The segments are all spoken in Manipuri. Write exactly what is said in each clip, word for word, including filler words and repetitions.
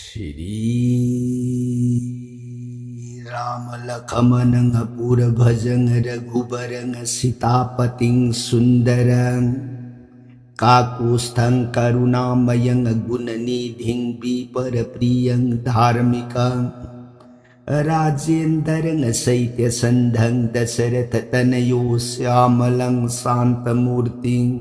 श्री राम लखमनंग पुर भजंग रघुबरंग सीतापतिं सुंदरं। काकुत्स्थं करुणामयं गुणनिधिं विपर प्रियं धार्मिकं। राजेंद्रं सैत्यसंधं दशरथ तनयो श्यामलं शांतमूर्तिं।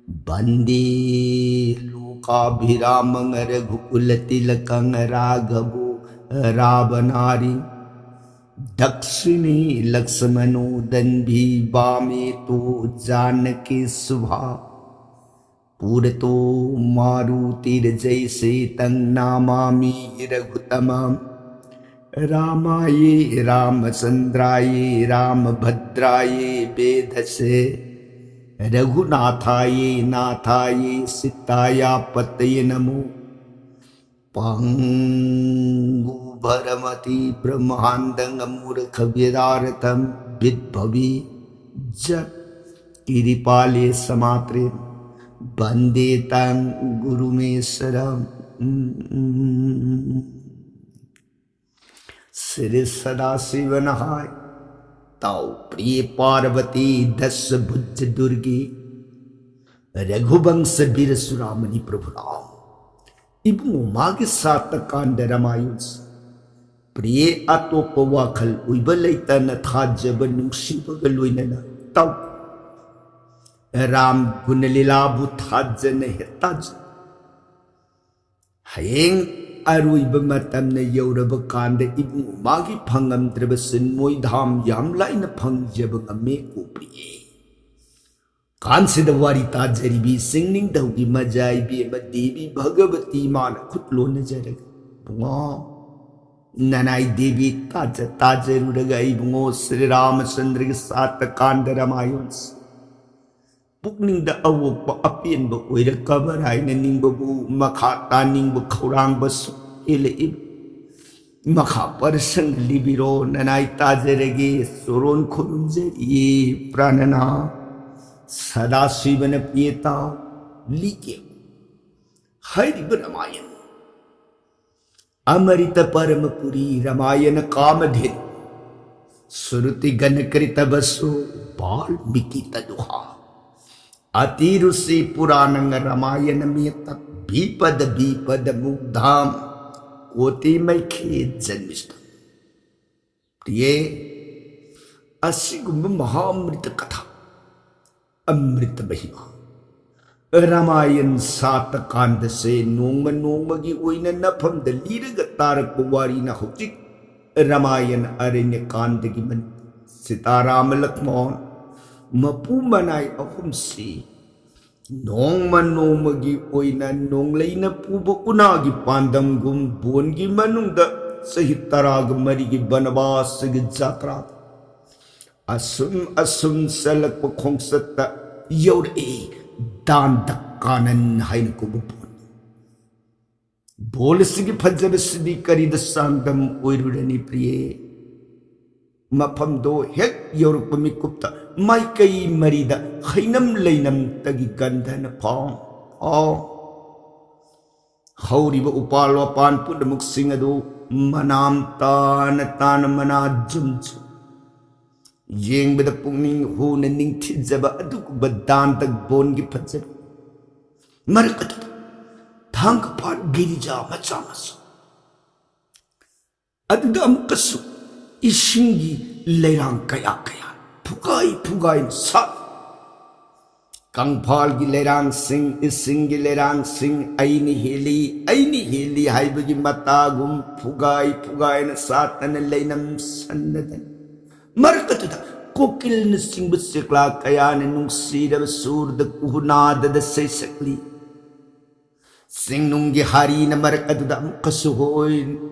वंदे लोकाभिरामं रघुकुल तिलकं राघवो रावणारि। दक्षिणे लक्ष्मणो दंभी वामे तु जानकी शुभा। पुरतो मारुतिर्जयसेतं नमामि रघुतमं। रामाये रामचंद्राये रामभद्राये वेधसे। रघुनाथाये नाथाये सीताया पतये नमो। पंगुभरमति ब्रह्मांडं मूर्ख विदारतं विद्भवी जन किरिपाले समात्रे वंदे तं गुरुमेश्वरं। श्री सदाशिव नहाय तौ प्रिय पार्वती दस भुज दुर्गी रघुवंश वीर सुरामणि प्रभु राम। ꯏꯕꯨꯡꯉꯣ, ꯃꯥꯒꯤ ꯁꯥꯇ ꯀꯥꯟꯗ ꯔꯥꯃꯥꯌꯟꯁꯤ ꯄ꯭ꯔꯤꯌꯦ ꯑꯇꯣꯞꯄ ꯋꯥꯈꯜ ꯑꯣꯏꯕ ꯂꯩꯇꯅ ꯊꯥꯖꯕ ꯅꯨꯡꯁꯤꯕꯒ ꯂꯣꯏꯅꯅ ꯇꯧ꯫ ꯔꯥꯝ ꯒꯨꯅꯂꯤꯂꯥꯕꯨ ꯊꯥꯖꯅ ꯍꯦꯛ ꯇꯥꯖ꯫ ꯍꯌꯦꯡ ꯑꯔꯣꯏꯕ ꯃꯇꯝꯅ ꯌꯧꯔꯕ ꯀꯥꯟꯗ ꯏꯕꯨꯡꯉꯣ ꯃꯥꯒꯤ ꯐꯪꯉꯝꯗ꯭ꯔꯕ ꯁꯤꯟꯃꯣꯏ ꯙꯥꯝ ꯌꯥꯝ ꯂꯥꯏꯅ ꯐꯪꯖꯕ ꯉꯝꯃꯦ ꯀꯣ ꯄ꯭ꯔꯤꯌꯦ꯫ ꯀꯥꯟꯁꯤꯗ ꯋꯥꯔꯤ ꯇꯥꯖꯔꯤꯕꯤ ꯆꯤꯡꯅꯤꯡꯊꯧꯒꯤ ꯃꯖꯥ ꯏꯕꯦꯝꯃ ꯗꯦꯕꯤ ꯚꯒꯕꯇꯤ ꯃꯥꯅ ꯈꯨꯠ ꯂꯣꯟꯅꯖꯔꯒ, "ꯏꯕꯨꯡꯉꯣ, ꯅꯅꯥꯏ ꯗꯦꯕꯤ ꯇꯥꯖ ꯇꯥꯖꯔꯨꯔꯒ ꯏꯕꯨꯡꯉꯣ ꯁ꯭ꯔꯤ ꯔꯥꯃꯆꯟꯗ꯭ꯔꯒꯤ ꯁꯥꯇ ꯀꯥꯟꯗ ꯔꯥꯃꯥꯌꯟꯁꯤ ꯄꯨꯛꯅꯤꯡꯗ ꯑꯋꯣꯛꯄ ꯑꯄꯦꯟꯕ ꯑꯣꯏꯔꯛꯀꯕ꯭ꯔꯥ ꯍꯥꯏꯅ ꯅꯤꯡꯕꯕꯨ ꯃꯈꯥ ꯇꯥꯅꯤꯡꯕ ꯈꯧꯔꯥꯡꯕꯁꯨ ꯍꯦꯜꯂꯛꯏ꯫ ꯃꯈꯥ ꯄꯔꯁꯪ ꯂꯤꯕꯤꯔꯣ, ꯅꯅꯥꯏ ꯇꯥꯖꯔꯒꯦ, ꯆꯣꯔꯣꯟ ꯈꯨꯔꯨꯝꯖꯔꯤꯌꯦ ꯄ꯭ꯔꯥꯅꯅꯥ꯫ ꯁꯗꯥꯁꯤꯕꯅ ꯄꯤꯌꯦ ꯇꯥꯎ, ꯂꯤꯒꯦ꯫ ꯍꯥꯏꯔꯤꯕ ꯔꯥꯃꯥꯌꯟ ꯑꯃꯔꯤꯇ ꯄꯔꯃ ꯄꯨꯔꯤ ꯔꯃꯥꯌꯅ ꯀꯥꯃꯙꯦꯅꯨ ꯁ꯭ꯔꯨꯇꯤ ꯒꯅ ꯀ꯭ꯔꯤꯇ ꯕꯁꯨ ꯕꯥꯜꯃꯤꯀꯤ ꯇꯅꯨꯍꯥ ꯑꯇꯤ ꯔꯨꯁꯤ ꯄꯨꯔꯥꯅꯪ ꯔꯃꯥꯌꯅ ꯃꯦꯇ ꯕꯤꯄꯗ ꯕꯤꯄꯗ ꯃꯨꯛꯙꯥꯝ ꯀꯣꯇꯤ ꯃꯩꯈꯦ ꯖꯟꯃꯤꯁꯇ꯫ ꯄ꯭ꯔꯤꯌꯦ, ꯑꯁꯤꯒꯨꯝꯕ ꯃꯍꯥ ꯑꯃ꯭ꯔꯤꯇ ꯀꯊꯥ, ꯑꯃ꯭ꯔꯤꯇ ꯃꯍꯤꯃꯥ, ꯔꯥꯃꯥꯌꯟ ꯁꯥꯠꯇ ꯀꯥꯟꯗꯁꯦ ꯅꯣꯡꯃ ꯅꯣꯡꯃꯒꯤ ꯑꯣꯏꯅ ꯅꯐꯝꯗ ꯂꯤꯔꯒ ꯇꯥꯔꯛꯄ ꯋꯥꯔꯤꯅ ꯍꯧꯖꯤꯛ ꯔꯥꯃꯥꯌꯟ ꯑꯔꯅ꯭ꯌ ꯀꯥꯟꯗꯒꯤ ꯃꯅꯨꯡ ꯁꯤꯇꯥꯔꯥꯃ ꯂꯛꯃꯣꯟ ꯃꯄꯨ ꯃꯅꯥꯏ ꯑꯍꯨꯝꯁꯤ ꯅꯣꯡꯃ ꯅꯣꯡꯃꯒꯤ ꯑꯣꯏꯅ ꯅꯣꯡꯂꯩꯅ ꯄꯨꯕ ꯎꯅꯥꯒꯤ ꯄꯥꯟꯗꯝꯒꯨꯝ ꯕꯣꯟꯒꯤ ꯃꯅꯨꯡꯗ ꯆꯍꯤ ꯇꯔꯥꯒ ꯃꯔꯤꯒꯤ ꯕꯅꯕꯥꯁꯒꯤ ꯖꯥꯇ꯭ꯔꯥ ꯑꯁꯨꯝ ꯑꯁꯨꯝ ꯆꯠꯂꯛꯄ ꯈꯣꯡꯆꯠꯇ ꯌꯧꯔꯛꯏ ꯗꯥꯟꯗ ꯀꯥꯅꯟ ꯍꯥꯏꯅ ꯀꯧꯕ ꯕꯣꯟ꯫ ꯕꯣꯜ ꯑꯁꯤꯒꯤ ꯐꯖꯕꯁꯤꯗꯤ ꯀꯔꯤꯗ ꯆꯥꯡꯗꯝ ꯑꯣꯏꯔꯨꯔꯅꯤ ꯄ꯭ꯔꯤꯌꯦ? ꯃꯐꯝꯗꯣ ꯍꯦꯛ ꯌꯧꯔꯛꯄ ꯃꯤꯀꯨꯞꯇ ꯃꯥꯏꯀꯩ ꯃꯔꯤꯗ ꯍꯩꯅꯝ ꯂꯩꯅꯝꯇꯒꯤ ꯒꯟꯙꯅ ꯐꯥꯎ ꯐꯥꯎ꯫ ꯍꯧꯔꯤꯕ ꯎꯄꯥꯜ ꯋꯥꯄꯥꯟ ꯄꯨꯝꯅꯃꯛꯁꯤꯡ ꯑꯗꯨ ꯃꯅꯥꯝ ꯇꯥꯅ ꯇꯥꯅ ꯃꯅꯥ ꯖꯨꯝ ꯖꯨꯝ꯫ ꯌꯦꯡꯕꯗ ꯄꯨꯛꯅꯤꯡ ꯍꯨꯅ ꯅꯤꯡꯊꯤꯖꯕ ꯑꯗꯨꯒꯨꯝꯕ ꯗꯥꯟꯗꯛ ꯕꯣꯟꯒꯤ ꯐꯖꯕ ꯃꯔꯛ ꯑꯗꯨꯗ ꯊꯥꯡꯒꯄꯥꯠ ꯒꯤꯔꯤꯖꯥ ꯃꯆꯥ ꯃꯆꯥ ꯑꯗꯨꯗ ꯑꯃꯨꯛꯀꯁꯨ ꯏꯁꯤꯡꯒꯤ ꯂꯩꯔꯥꯡ ꯀꯌꯥ ꯀꯌꯥ ꯐꯨꯒꯥꯏ ꯐꯨꯒꯥꯏꯅ ꯁꯥꯠ꯫ ꯀꯪꯐꯥꯜꯒꯤ ꯂꯩꯔꯥꯡꯁꯤꯡ, ꯏꯁꯤꯡꯒꯤ ꯂꯩꯔꯥꯡꯁꯤꯡ ꯑꯩꯅ ꯍꯦꯜꯂꯤ, ꯑꯩꯅ ꯍꯦꯜꯂꯤ ꯍꯥꯏꯕꯒꯤ ꯃꯇꯥꯒꯨꯝ ꯐꯨꯒꯥꯏ ꯐꯨꯒꯥꯏꯅ ꯁꯥꯠꯇꯅ ꯂꯩꯅꯝ ꯁꯟꯅꯗꯅ ꯃꯔꯛ ꯑꯗꯨꯗ ꯀꯣꯀꯤꯜꯅꯆꯤꯡꯕ ꯆꯦꯛꯂꯥ ꯀꯌꯥꯅ ꯅꯨꯡꯁꯤꯔꯕ ꯁꯨꯔꯗ ꯀꯨꯍꯨꯅꯥꯗꯗ ꯁꯩꯁꯛꯂꯤ꯫ ꯆꯤꯡꯅꯨꯡꯒꯤ ꯍꯥꯔꯤꯅ ꯃꯔꯛ ꯑꯗꯨꯗ ꯑꯃꯨꯛꯀꯁꯨ ꯍꯣꯏ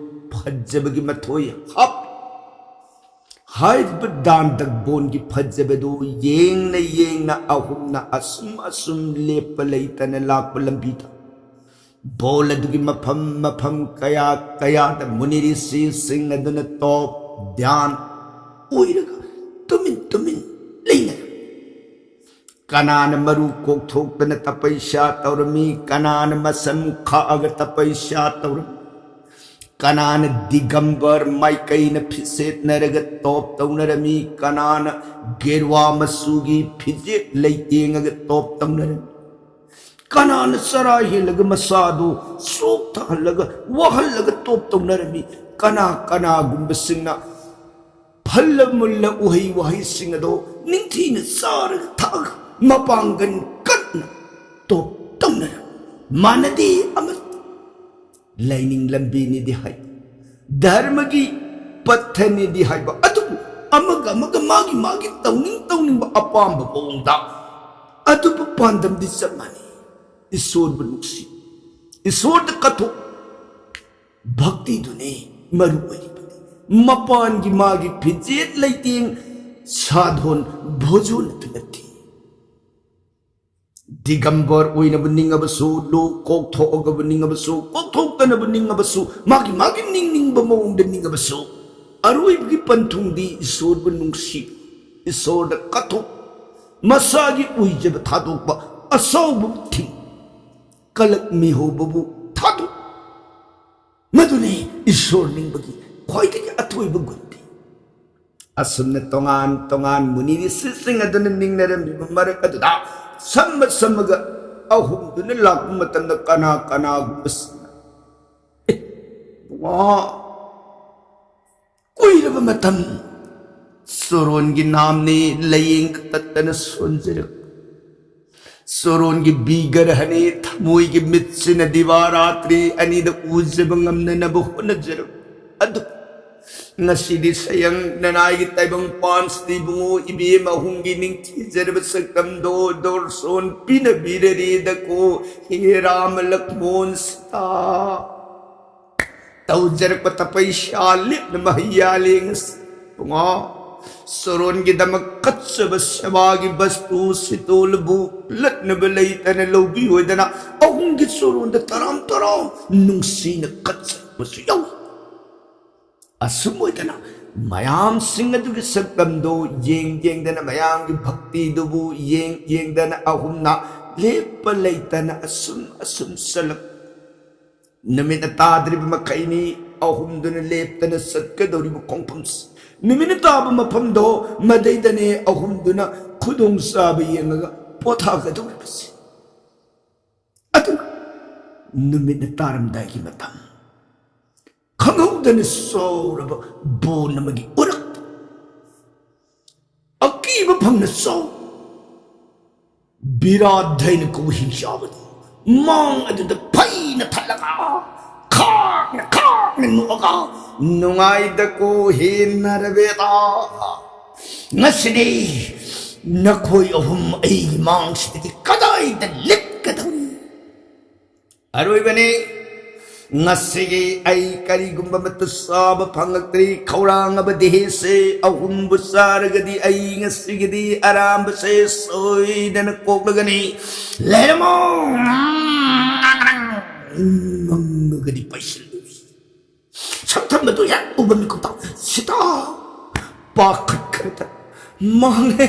ꯐꯖꯕꯒꯤ ꯃꯊꯣꯏ ꯍꯥꯞ꯫ ꯍꯥꯏꯔꯤꯕ ꯗꯥꯟꯗꯛ ꯕꯣꯟꯒꯤ ꯐꯖꯕꯗꯨ ꯌꯦꯡꯅ ꯌꯦꯡꯅ ꯑꯍꯨꯝꯅ ꯑꯁꯨꯝ ꯑꯁꯨꯝ ꯂꯦꯞꯄ ꯂꯩꯇꯅ ꯂꯥꯛꯄ ꯂꯝꯕꯤꯗ ꯕꯣꯜ ꯑꯗꯨꯒꯤ ꯃꯐꯝ ꯃꯐꯝ ꯀꯌꯥ ꯀꯌꯥꯗ ꯃꯨꯅꯤ ꯔꯤꯁꯤꯁꯤꯡ ꯑꯗꯨꯅ ꯇꯣꯞ ꯙ꯭ꯌꯥꯟ ꯑꯣꯏꯔꯒ ꯇꯨꯃꯤꯟ ꯇꯨꯃꯤꯟ ꯂꯩꯅꯔꯝꯃꯤ꯫ ꯀꯅꯥꯅ ꯃꯔꯨ ꯀꯣꯛꯊꯣꯛꯇꯅ ꯇꯄꯩꯁꯥ ꯇꯧꯔꯝꯃꯤ, ꯀꯅꯥꯅ ꯃꯁꯝ ꯈꯥꯛꯑꯒ ꯇꯄꯩꯁꯥ ꯇꯧꯔꯝꯃꯤ, ꯀꯅꯥꯅ ꯗꯤꯒꯝꯕꯔ ꯃꯥꯏꯀꯩꯅ ꯐꯤꯁꯦꯠꯅꯔꯒ ꯇꯣꯞ ꯇꯧꯅꯔꯝꯃꯤ? ꯀꯅꯥꯅ ꯒꯦꯔꯨꯋꯥ ꯃꯆꯨꯒꯤ ꯐꯤꯖꯦꯠ ꯂꯩꯇꯦꯡꯉꯒ ꯇꯣꯞ ꯇꯧꯅꯔꯝꯃꯤ? ꯀꯅꯥꯅ ꯆꯔꯥ ꯍꯦꯜꯂꯒ ꯃꯁꯥꯗꯨ ꯆꯣꯛꯊꯍꯜꯂꯒ ꯋꯥꯍꯜꯂꯒ ꯇꯣꯞ ꯇꯧꯅꯔꯝꯃꯤ? ꯀꯅꯥ ꯀꯅꯥꯒꯨꯝꯕꯁꯤꯡꯅ ꯐꯜꯂ ꯃꯨꯜꯂ ꯎꯍꯩ ꯋꯥꯍꯩꯁꯤꯡ ꯑꯗꯣ ꯅꯤꯡꯊꯤꯅ ꯆꯥꯔꯒ ꯊꯛꯑꯒ ꯃꯄꯥꯡꯒꯜ ꯀꯟꯅ ꯇꯣꯞ ꯇꯧꯅꯔꯝꯃꯤ? ꯃꯥꯟꯅꯗꯦ ꯑꯃ ꯂꯥꯏꯅꯤꯡ ꯂꯝꯕꯤꯅꯤꯗꯤ ꯍꯥꯏ, ꯙꯔꯃꯒꯤ ꯄꯊꯅꯤꯗꯤ ꯍꯥꯏꯕ, ꯑꯗꯨꯕꯨ ꯑꯃꯒ ꯑꯃꯒ ꯃꯥꯒꯤ ꯃꯥꯒꯤ ꯇꯧꯅꯤꯡ ꯇꯧꯅꯤꯡꯕ ꯑꯄꯥꯝꯕ ꯃꯑꯣꯡꯗ ꯑꯗꯨꯕꯨ ꯄꯥꯟꯗꯝꯗꯤ ꯆꯞ ꯃꯥꯟꯅꯩ꯫ ꯏꯁꯣꯔꯕꯨ ꯅꯨꯡꯁꯤ, ꯏꯁꯣꯔꯗ ꯀꯠꯊꯣꯛ, ꯚꯛꯇꯤꯗꯨꯅꯤ ꯃꯔꯨ ꯑꯣꯏꯔꯤꯕꯗꯤ꯫ ꯃꯄꯥꯟꯒꯤ ꯃꯥꯒꯤ ꯐꯤꯖꯦꯠ ꯂꯩꯇꯦꯡ ꯁꯥꯗꯣꯟ ꯚꯣꯖꯣꯟ ꯑꯗꯨ ꯅꯠꯇꯦ꯫ ꯗꯤꯒꯝꯕꯔ ꯑꯣꯏꯅꯕ ꯅꯤꯡꯉꯕꯁꯨ, ꯂꯣꯛ ꯀꯣꯛꯊꯣꯛꯑꯒꯕ ꯅꯤꯡꯉꯕꯁꯨ, ꯀꯣꯛꯊꯣꯛꯇꯅꯕ ꯅꯤꯡꯉꯕꯁꯨ, ꯃꯥꯒꯤ ꯃꯥꯒꯤ ꯅꯤꯡꯅꯤꯡꯕ ꯃꯑꯣꯡꯗ ꯅꯤꯡꯉꯕꯁꯨ, ꯑꯔꯣꯏꯕꯒꯤ ꯄꯟꯊꯨꯡꯗꯤ ꯏꯁꯣꯔꯕꯨ ꯅꯨꯡꯁꯤ, ꯏꯁꯣꯔꯗ ꯀꯠꯊꯣꯛ, ꯃꯁꯥꯒꯤ ꯑꯣꯏꯖꯕ ꯊꯥꯗꯣꯛꯄ, ꯑꯁꯥꯎꯕ ꯊꯤꯡ, ꯀꯂꯛ ꯃꯤꯍꯧꯕꯕꯨ ꯊꯥꯗꯣꯛ꯫ ꯃꯗꯨꯅꯤ ꯏꯁꯣꯔ ꯅꯤꯡꯕꯒꯤ ꯈ꯭ꯋꯥꯏꯗꯒꯤ ꯑꯊꯣꯏꯕ ꯒꯨꯟꯗꯤ꯫ ꯑꯁꯨꯝꯅ ꯇꯣꯉꯥꯟ ꯇꯣꯉꯥꯟ ꯃꯨꯅꯤ ꯔꯤꯁꯤꯁꯤꯡ ꯑꯗꯨꯅ ꯅꯤꯡꯅꯔꯝꯃꯤꯕ ꯃꯔꯛ ꯑꯗꯨꯗ ꯁꯝꯃ ꯁꯝꯃꯒ ꯑꯍꯨꯝꯗꯨꯅ ꯂꯥꯛꯄ ꯃꯇꯝꯗ ꯀꯅꯥ ꯀꯅꯥꯒꯨꯝꯕꯁꯤꯡꯅ, "ꯑꯦ, ꯕꯨꯡꯉꯣ, ꯀꯨꯏꯔꯕ ꯃꯇꯝ ꯆꯣꯔꯣꯟꯒꯤ ꯅꯥꯝꯅꯤ ꯂꯥꯏꯌꯦꯡ ꯇꯠꯇꯅ ꯁꯣꯟꯖꯔꯛ ꯆꯣꯔꯣꯟꯒꯤ ꯕꯤꯒꯔꯍꯅꯤ ꯊꯃꯣꯏꯒꯤ ꯃꯤꯠꯁꯤꯅ ꯗꯤꯕꯥ ꯔꯥꯇ꯭ꯔꯤ ꯑꯅꯤꯗ ꯎꯖꯕ ꯉꯝꯅꯅꯕ ꯍꯣꯠꯅꯖꯔꯛ ꯑꯗꯨ ꯉꯁꯤꯗꯤ ꯁꯌꯪ ꯅꯅꯥꯏꯒꯤ ꯇꯥꯏꯕꯪ ꯄꯥꯟꯁꯤꯗ ꯏꯕꯨꯡꯉꯣ ꯏꯕꯦꯝ ꯑꯍꯨꯝꯒꯤ ꯅꯤꯡꯊꯤꯖꯔꯕ ꯁꯛꯇꯝꯗꯣ ꯗꯣꯔꯁꯣꯟ ꯄꯤꯅꯕꯤꯔꯔꯦꯗꯀꯣ ꯍꯦ ꯔꯥꯃ ꯂꯛꯃꯣꯟ ꯁꯤꯇꯥ꯫ ꯇꯧꯖꯔꯛꯄ ꯇꯄꯩꯁꯥ ꯂꯤꯠꯅ ꯃꯍꯩ ꯌꯥꯜꯂꯦ ꯉꯁꯤ꯫ ꯇꯣꯉꯥ ꯁꯣꯔꯣꯟꯒꯤꯗꯃꯛ ꯀꯠꯆꯕ ꯁꯦꯕꯥꯒꯤ ꯕꯁꯇꯨ ꯁꯤꯇꯣꯜꯕꯨ ꯂꯠꯅꯕ ꯂꯩꯇꯅ ꯂꯧꯕꯤꯔꯣꯏꯗꯅ ꯑꯍꯨꯝꯒꯤ ꯁꯣꯔꯣꯟꯗ ꯇꯔꯥꯝ ꯇꯔꯥꯝ ꯅꯨꯡꯁꯤꯅ ꯀꯠꯆꯔꯛꯄꯁꯨ ꯌꯥꯎꯏ꯫ ꯑꯁꯨꯝ ꯑꯣꯏꯗꯅ ꯃꯌꯥꯝꯁꯤꯡ ꯑꯗꯨꯒꯤ ꯁꯛꯇꯝꯗꯨ ꯌꯦꯡ ꯌꯦꯡꯗꯅ, ꯃꯌꯥꯝꯒꯤ ꯚꯛꯇꯤꯗꯨꯕꯨ ꯌꯦꯡ ꯌꯦꯡꯗꯅ ꯑꯍꯨꯝꯅ ꯂꯦꯞꯄ ꯂꯩꯇꯅ ꯑꯁꯨꯝ ꯑꯁꯨꯝ ꯆꯠꯂꯛ ꯅꯨꯃꯤꯠꯅ ꯇꯥꯗ꯭ꯔꯤꯕ ꯃꯈꯩꯅꯤ ꯑꯍꯨꯝꯗꯨꯅ ꯂꯦꯞꯇꯅ ꯆꯠꯀꯗꯧꯔꯤꯕ ꯈꯣꯡꯐꯝꯁꯤ, ꯅꯨꯃꯤꯠꯅ ꯇꯥꯕ ꯃꯐꯝꯗꯣ, ꯃꯗꯩꯗꯅꯦ ꯑꯍꯨꯝꯗꯨꯅ ꯈꯨꯗꯣꯡꯆꯥꯕ ꯌꯦꯡꯉꯒ ꯄꯣꯊꯥꯒꯗꯧꯔꯤꯕꯁꯤ꯫ ꯑꯗꯨꯒ ꯅꯨꯃꯤꯠꯅ ꯇꯥꯔꯝꯗꯥꯏꯒꯤ ꯃꯇꯝ, ꯈꯪꯍꯧꯗꯅ ꯆꯥꯎꯔꯕ ꯕꯣꯟ ꯑꯃꯒꯤ ꯎꯔꯛꯇ ꯑꯀꯤꯕ ꯐꯪꯅ ꯆꯥꯎ ꯕꯤꯔꯥꯠ ꯍꯥꯏꯅ ꯀꯧꯕ ꯍꯤꯡꯆꯥꯕꯗꯨ ꯃꯥꯡ ꯑꯗꯨꯗ ꯐꯩꯅ ꯊꯠꯂꯒ ꯈꯥꯛꯅ ꯈꯥꯛꯅ ꯅꯣꯛꯑꯒ, "ꯅꯨꯡꯉꯥꯏꯗꯀꯣ ꯍꯦꯟꯅꯔꯕꯦꯗ, ꯉꯁꯤꯗꯤ ꯅꯈꯣꯏ ꯑꯍꯨꯝ ꯑꯩꯒꯤ ꯃꯥꯡꯁꯤꯗꯒꯤ ꯀꯗꯥꯏꯗ ꯂꯤꯠꯀꯗꯧꯔꯤ? ꯑꯔꯣꯏꯕꯅꯤ, ꯉꯁꯤꯒꯤ ꯑꯩ ꯀꯔꯤꯒꯨꯝꯕ ꯑꯃꯠꯇ ꯆꯥꯕ ꯐꯪꯂꯛꯇ꯭ꯔꯤ꯫ ꯈꯧꯔꯥꯡꯉꯕ ꯗꯦꯍꯦꯁꯦ ꯑꯍꯨꯝꯕꯨ ꯆꯥꯔꯒꯗꯤ ꯑꯩ ꯉꯁꯤꯒꯤꯗꯤ ꯑꯔꯥꯝꯕꯁꯦ ꯁꯣꯏꯗꯅ ꯀꯣꯛꯂꯒꯅꯤ꯫ ꯂꯩꯔꯝꯃꯣ, ꯉꯥꯡꯒꯅꯤ ꯄꯩꯁꯤꯜꯂꯨ꯫ ꯁꯛꯊꯝꯕꯗꯨ ꯍꯦꯛ ꯎꯕ ꯃꯤꯀꯨꯞꯇ ꯁꯤꯇꯥ ꯄꯥꯈꯠꯈ꯭ꯔꯦꯗ꯫ ꯃꯥꯡꯉꯦ,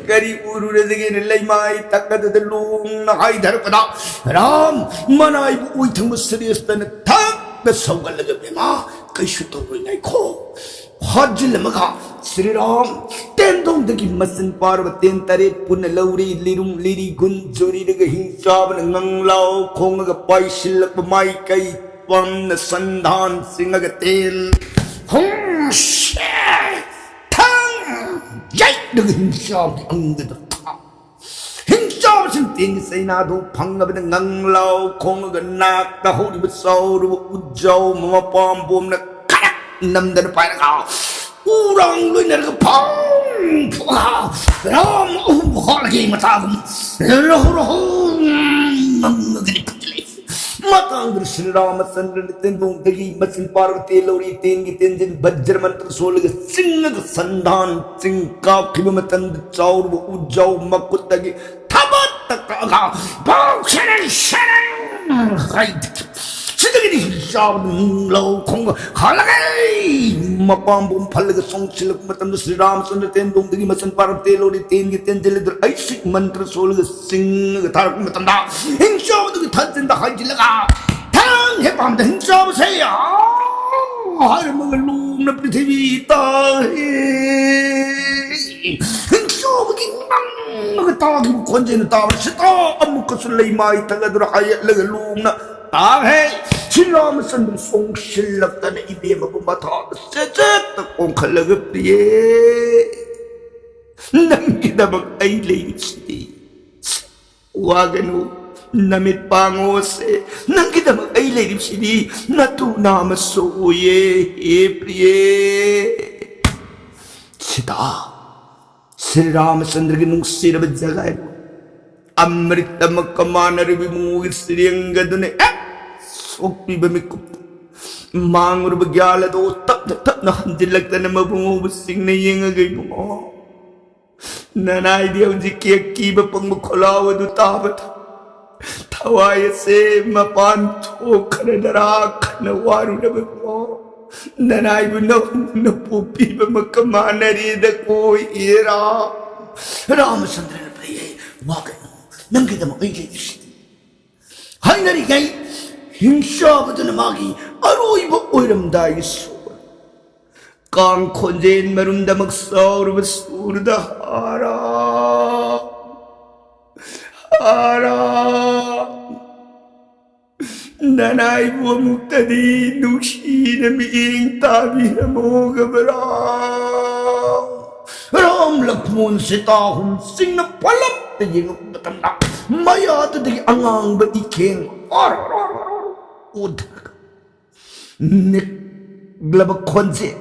ꯀꯔꯤ ꯎꯔꯨꯔꯗꯒꯦꯅ ꯂꯩꯃꯥꯏ ꯇꯛꯀꯗꯗ ꯂꯣꯡꯅ ꯍꯥꯏꯊꯔꯛꯄꯗ, ꯔꯥꯝ ꯃꯅꯥꯏꯕꯨ ꯑꯣꯏꯊꯪꯕ ꯁꯤꯔꯦꯁꯇꯅ ꯊꯛꯅ ꯁꯧꯒꯠꯂꯒ, "ꯕꯦꯝꯃ, ꯀꯩꯁꯨ ꯇꯧꯔꯣꯏ, ꯉꯥꯏꯈꯣ"꯫ ꯍꯥꯠꯆꯤꯜꯂꯝꯃꯒ ꯁ꯭ꯔꯤꯔꯥꯝ ꯇꯦꯟꯗꯣꯡꯗꯒꯤ ꯃꯆꯤꯟ ꯄꯥꯔꯕ ꯇꯦꯟ ꯇꯔꯦꯠ ꯄꯨꯟꯅ ꯂꯧꯔꯤ, ꯂꯤꯔꯨꯡ ꯂꯤꯔꯤ ꯒꯨꯟ ꯆꯨꯔꯤꯔꯒ ꯍꯤꯡꯆꯥꯕꯅ ꯉꯪꯂꯥꯎ ꯈꯣꯡꯉꯒ ꯄꯥꯏꯁꯤꯜꯂꯛꯄ ꯃꯥꯏꯀꯩ ꯄꯥꯝꯅ ꯁꯟꯗꯥꯟ ꯆꯤꯡꯉꯒ ꯇꯦꯟ ꯍꯨꯝꯁꯦ ꯊꯪ ꯌꯩꯔꯒ ꯍꯤꯡꯆꯥꯕꯒꯤ ꯑꯪꯗꯗ ꯊꯥ꯫ ꯍꯤꯡꯆꯥꯕꯁꯤꯡ ꯇꯦꯟꯒꯤ ꯆꯩꯅꯥꯗꯨ ꯐꯪꯉꯕꯅ ꯉꯪꯂꯥꯎ ꯈꯣꯡꯉꯒ ꯅꯥꯛꯇ ꯍꯧꯔꯤꯕ ꯆꯥꯎꯔꯕ ꯎꯖꯥꯎ ꯃꯄꯥꯝꯕꯣꯝꯅ ꯈꯔꯛ ꯅꯝꯗꯅ ꯄꯥꯏꯔꯒ ꯎꯔꯥꯡ ꯂꯣꯏꯅꯔꯒ ꯐꯪ ꯐꯨꯍꯥ ꯔꯥꯝ ꯑꯍꯨꯝꯕꯨ ꯍꯥꯠꯂꯒꯦ ꯃꯇꯥꯒꯨꯝ ꯔꯍꯨ ꯔꯍꯨ ꯉꯪꯉꯒꯅꯤ ꯐꯨꯖꯤꯜꯂꯛꯏ꯫ ꯃꯇꯥꯡꯗꯨꯗ ꯁ꯭ꯔꯤ ꯔꯥꯃꯆꯟꯗ꯭ꯔꯅ ꯇꯦꯟꯗꯣꯡꯗꯒꯤ ꯃꯆꯤꯟ ꯄꯥꯔꯕ ꯇꯦꯟ ꯂꯧꯔꯤ, ꯇꯦꯟꯒꯤ ꯇꯦꯟꯖꯤꯟ ꯚꯖ꯭ꯔ ꯃꯟꯇ꯭ꯔ ꯁꯣꯜꯂꯒ ꯆꯤꯡꯉꯒ ꯁꯟꯗꯥꯟ ꯆꯤꯡ ꯀꯥꯞꯈꯤꯕ ꯃꯇꯝꯗ ꯆꯥꯎꯔꯕ ꯎꯖꯥꯎ ꯃꯈꯨꯠꯇꯒꯤ ꯊꯕꯠꯇ ꯀꯛꯑꯒ ꯕꯧ ꯁꯦꯔꯦꯡ ꯁꯦꯔꯦꯡ ꯍꯥꯏꯗꯈꯤ꯫ ꯁꯤꯗꯒꯤꯗꯤ ꯆꯥꯎꯔꯕ ꯅꯨꯡꯂꯧ ꯈꯣꯡꯒ ꯍꯜꯂꯒ ꯃꯄꯥꯝꯕꯣꯝ ꯐꯜꯂꯒ ꯆꯣꯡꯁꯤꯜꯂꯛꯄ ꯃꯇꯝꯗ ꯁ꯭ꯔꯤ ꯔꯥꯃꯆꯟꯗ꯭ꯔ ꯇꯦꯟꯗꯣꯡꯗꯒꯤ ꯃꯆꯤꯟ ꯄꯥꯔꯕ ꯇꯦꯟ ꯂꯧꯔꯤ, ꯇꯦꯟꯒꯤ ꯇꯦꯟꯖꯤꯜ ꯑꯗꯨ ꯑꯩꯁꯤꯛ ꯃꯟꯇ꯭ꯔ ꯁꯣꯜꯂꯒ ꯆꯤꯡꯉꯒ ꯊꯥꯔꯛꯄ ꯃꯇꯝꯗ ꯍꯤꯡꯆꯥꯕꯗꯨꯒꯤ ꯊꯥꯖꯤꯟꯗ ꯍꯥꯏꯖꯤꯜꯂꯒ ꯊꯥꯡ ꯍꯦꯛ ꯄꯥꯝꯗ ꯍꯤꯡꯆꯥꯕꯁꯦ, ꯑꯥ! ꯍꯥꯏꯔꯝꯃꯒ ꯂꯣꯡꯅ ꯄ꯭ꯔꯤꯊꯤꯕꯤ ꯇꯥꯏ꯫ ꯍꯤꯡꯆꯥꯕꯒꯤ ꯉꯪꯉꯒ ꯇꯥꯈꯤꯕ ꯈꯣꯟꯖꯦꯜ ꯇꯥꯕ ꯁꯤꯇꯥ ꯑꯃꯨꯛꯀꯁꯨ ꯂꯩꯃꯥꯏ ꯊꯛ ꯑꯗꯨꯅ ꯍꯥꯏꯒꯠꯂꯒ ꯂꯣꯡꯅ ꯇꯥꯈ꯭ꯔꯦ꯫ ꯁ꯭ꯔꯤ ꯔꯥꯃꯆꯟꯗ꯭ꯔ ꯁꯣꯡꯁꯤꯜꯂꯛꯇꯅ ꯏꯕꯦꯝꯃꯕꯨ ꯃꯊꯥꯗ ꯆꯦꯆꯦꯠꯇ ꯀꯣꯡꯈꯠꯂꯒ, "ꯄ꯭ꯔꯤꯌꯦ, ꯅꯪꯒꯤꯗꯃꯛ ꯑꯩ ꯂꯩꯔꯤꯁꯤꯗꯤ꯫ ꯋꯥꯒꯅꯨ, ꯅꯃꯤꯠ ꯄꯥꯡꯉꯣꯁꯦ꯫ ꯅꯪꯒꯤꯗꯃꯛ ꯑꯩ ꯂꯩꯔꯤꯕꯁꯤꯗꯤ ꯅꯇꯨ ꯅꯥꯃꯁꯨ ꯑꯣꯏꯌꯦ, ꯍꯦ ꯄ꯭ꯔꯤꯌꯦ꯫" ꯁꯤꯇꯥ, ꯁ꯭ꯔꯤ ꯔꯥꯃꯆꯟꯗ꯭ꯔꯒꯤ ꯅꯨꯡꯁꯤꯔꯕ ꯖꯒꯥꯏꯕꯨ ꯑꯃ꯭ꯔꯤꯠ ꯑꯃꯒ ꯃꯥꯟꯅꯔꯤꯕ ꯏꯕꯨꯡꯉꯣꯒꯤ ꯁꯤꯔꯦꯡ ꯑꯗꯨꯅ ꯍꯦꯛ ꯁꯣꯛꯄꯤꯕ ꯃꯤꯀꯨꯞꯇ ꯃꯥꯡꯂꯨꯔꯕ ꯒ꯭ꯌꯥꯟ ꯑꯗꯨ ꯇꯞꯅ ꯇꯞꯅ ꯍꯟꯖꯤꯜꯂꯛꯇꯅ ꯃꯕꯨꯡꯉꯣꯕꯨ ꯁꯤꯡꯅ ꯌꯦꯡꯉꯒ, "ꯏꯕꯨꯡꯉꯣ, ꯅꯅꯥꯏꯗꯤ ꯍꯧꯖꯤꯛꯀꯤ ꯑꯀꯤꯕ ꯄꯪꯕ ꯈꯣꯜꯂꯥꯎ ꯑꯗꯨ ꯇꯥꯕꯗ ꯊꯋꯥꯏ ꯑꯁꯦ ꯃꯄꯥꯟ ꯊꯣꯛꯈ꯭ꯔꯗꯔꯥ ꯈꯟꯅ ꯋꯥꯔꯨꯔꯕ ꯏꯕꯨꯡꯉꯣ꯫ ꯅꯅꯥꯏꯕꯨ ꯅꯧꯅ ꯄꯣꯛꯄꯤꯕ ꯑꯃꯒ ꯃꯥꯟꯅꯔꯦꯗꯀꯣ ꯍꯦꯔꯥ꯫" ꯔꯥꯃꯆꯟꯗ꯭ꯔꯅ, "ꯐꯩꯌꯦ, ꯋꯥꯒꯅꯨ, ꯅꯪꯒꯤꯗꯃꯛ ꯑꯩ ꯂꯩꯔꯤꯁꯤꯗꯤ꯫" ꯍꯥꯏꯅꯔꯤꯉꯩ ꯍꯤꯡꯆꯥꯕꯗꯨꯅ ꯃꯥꯒꯤ ꯑꯔꯣꯏꯕ ꯑꯣꯏꯔꯝꯗꯥꯏꯒꯤ ꯁꯨꯔ, ꯀꯥꯡ ꯈꯣꯟꯖꯦꯜ ꯃꯔꯨꯝꯗꯃꯛ ꯁꯥꯎꯔꯕ ꯁꯨꯔꯗ, "ꯍꯥꯔꯥ, ꯍꯥꯔꯥ, ꯅꯅꯥꯏꯕꯨ ꯑꯃꯨꯛꯇꯗꯤ ꯅꯨꯡꯁꯤꯅ ꯃꯤꯠꯌꯦꯡ ꯇꯥꯕꯤꯔꯝꯃꯣꯒꯕ꯭ꯔꯥ?" ꯔꯥꯝ, ꯂꯛ꯭ష్ꯃꯣꯟ, ꯁꯤꯇꯥ ꯑꯍꯨꯝ ꯆꯤꯡꯅ ꯄꯜꯂꯞꯇ ꯌꯦꯡꯉꯛꯄ ꯃꯇꯝꯗ ꯃꯌꯥꯗꯨꯗꯒꯤ ꯑꯉꯥꯡꯕ ꯏꯈꯦꯡ ꯑꯣꯔ ꯑꯣꯔ ꯑꯣꯔ ꯑꯣꯔ ꯑꯣꯊꯔꯒ ꯅꯤꯛꯂꯕ ꯈꯣꯟꯖꯦꯜ,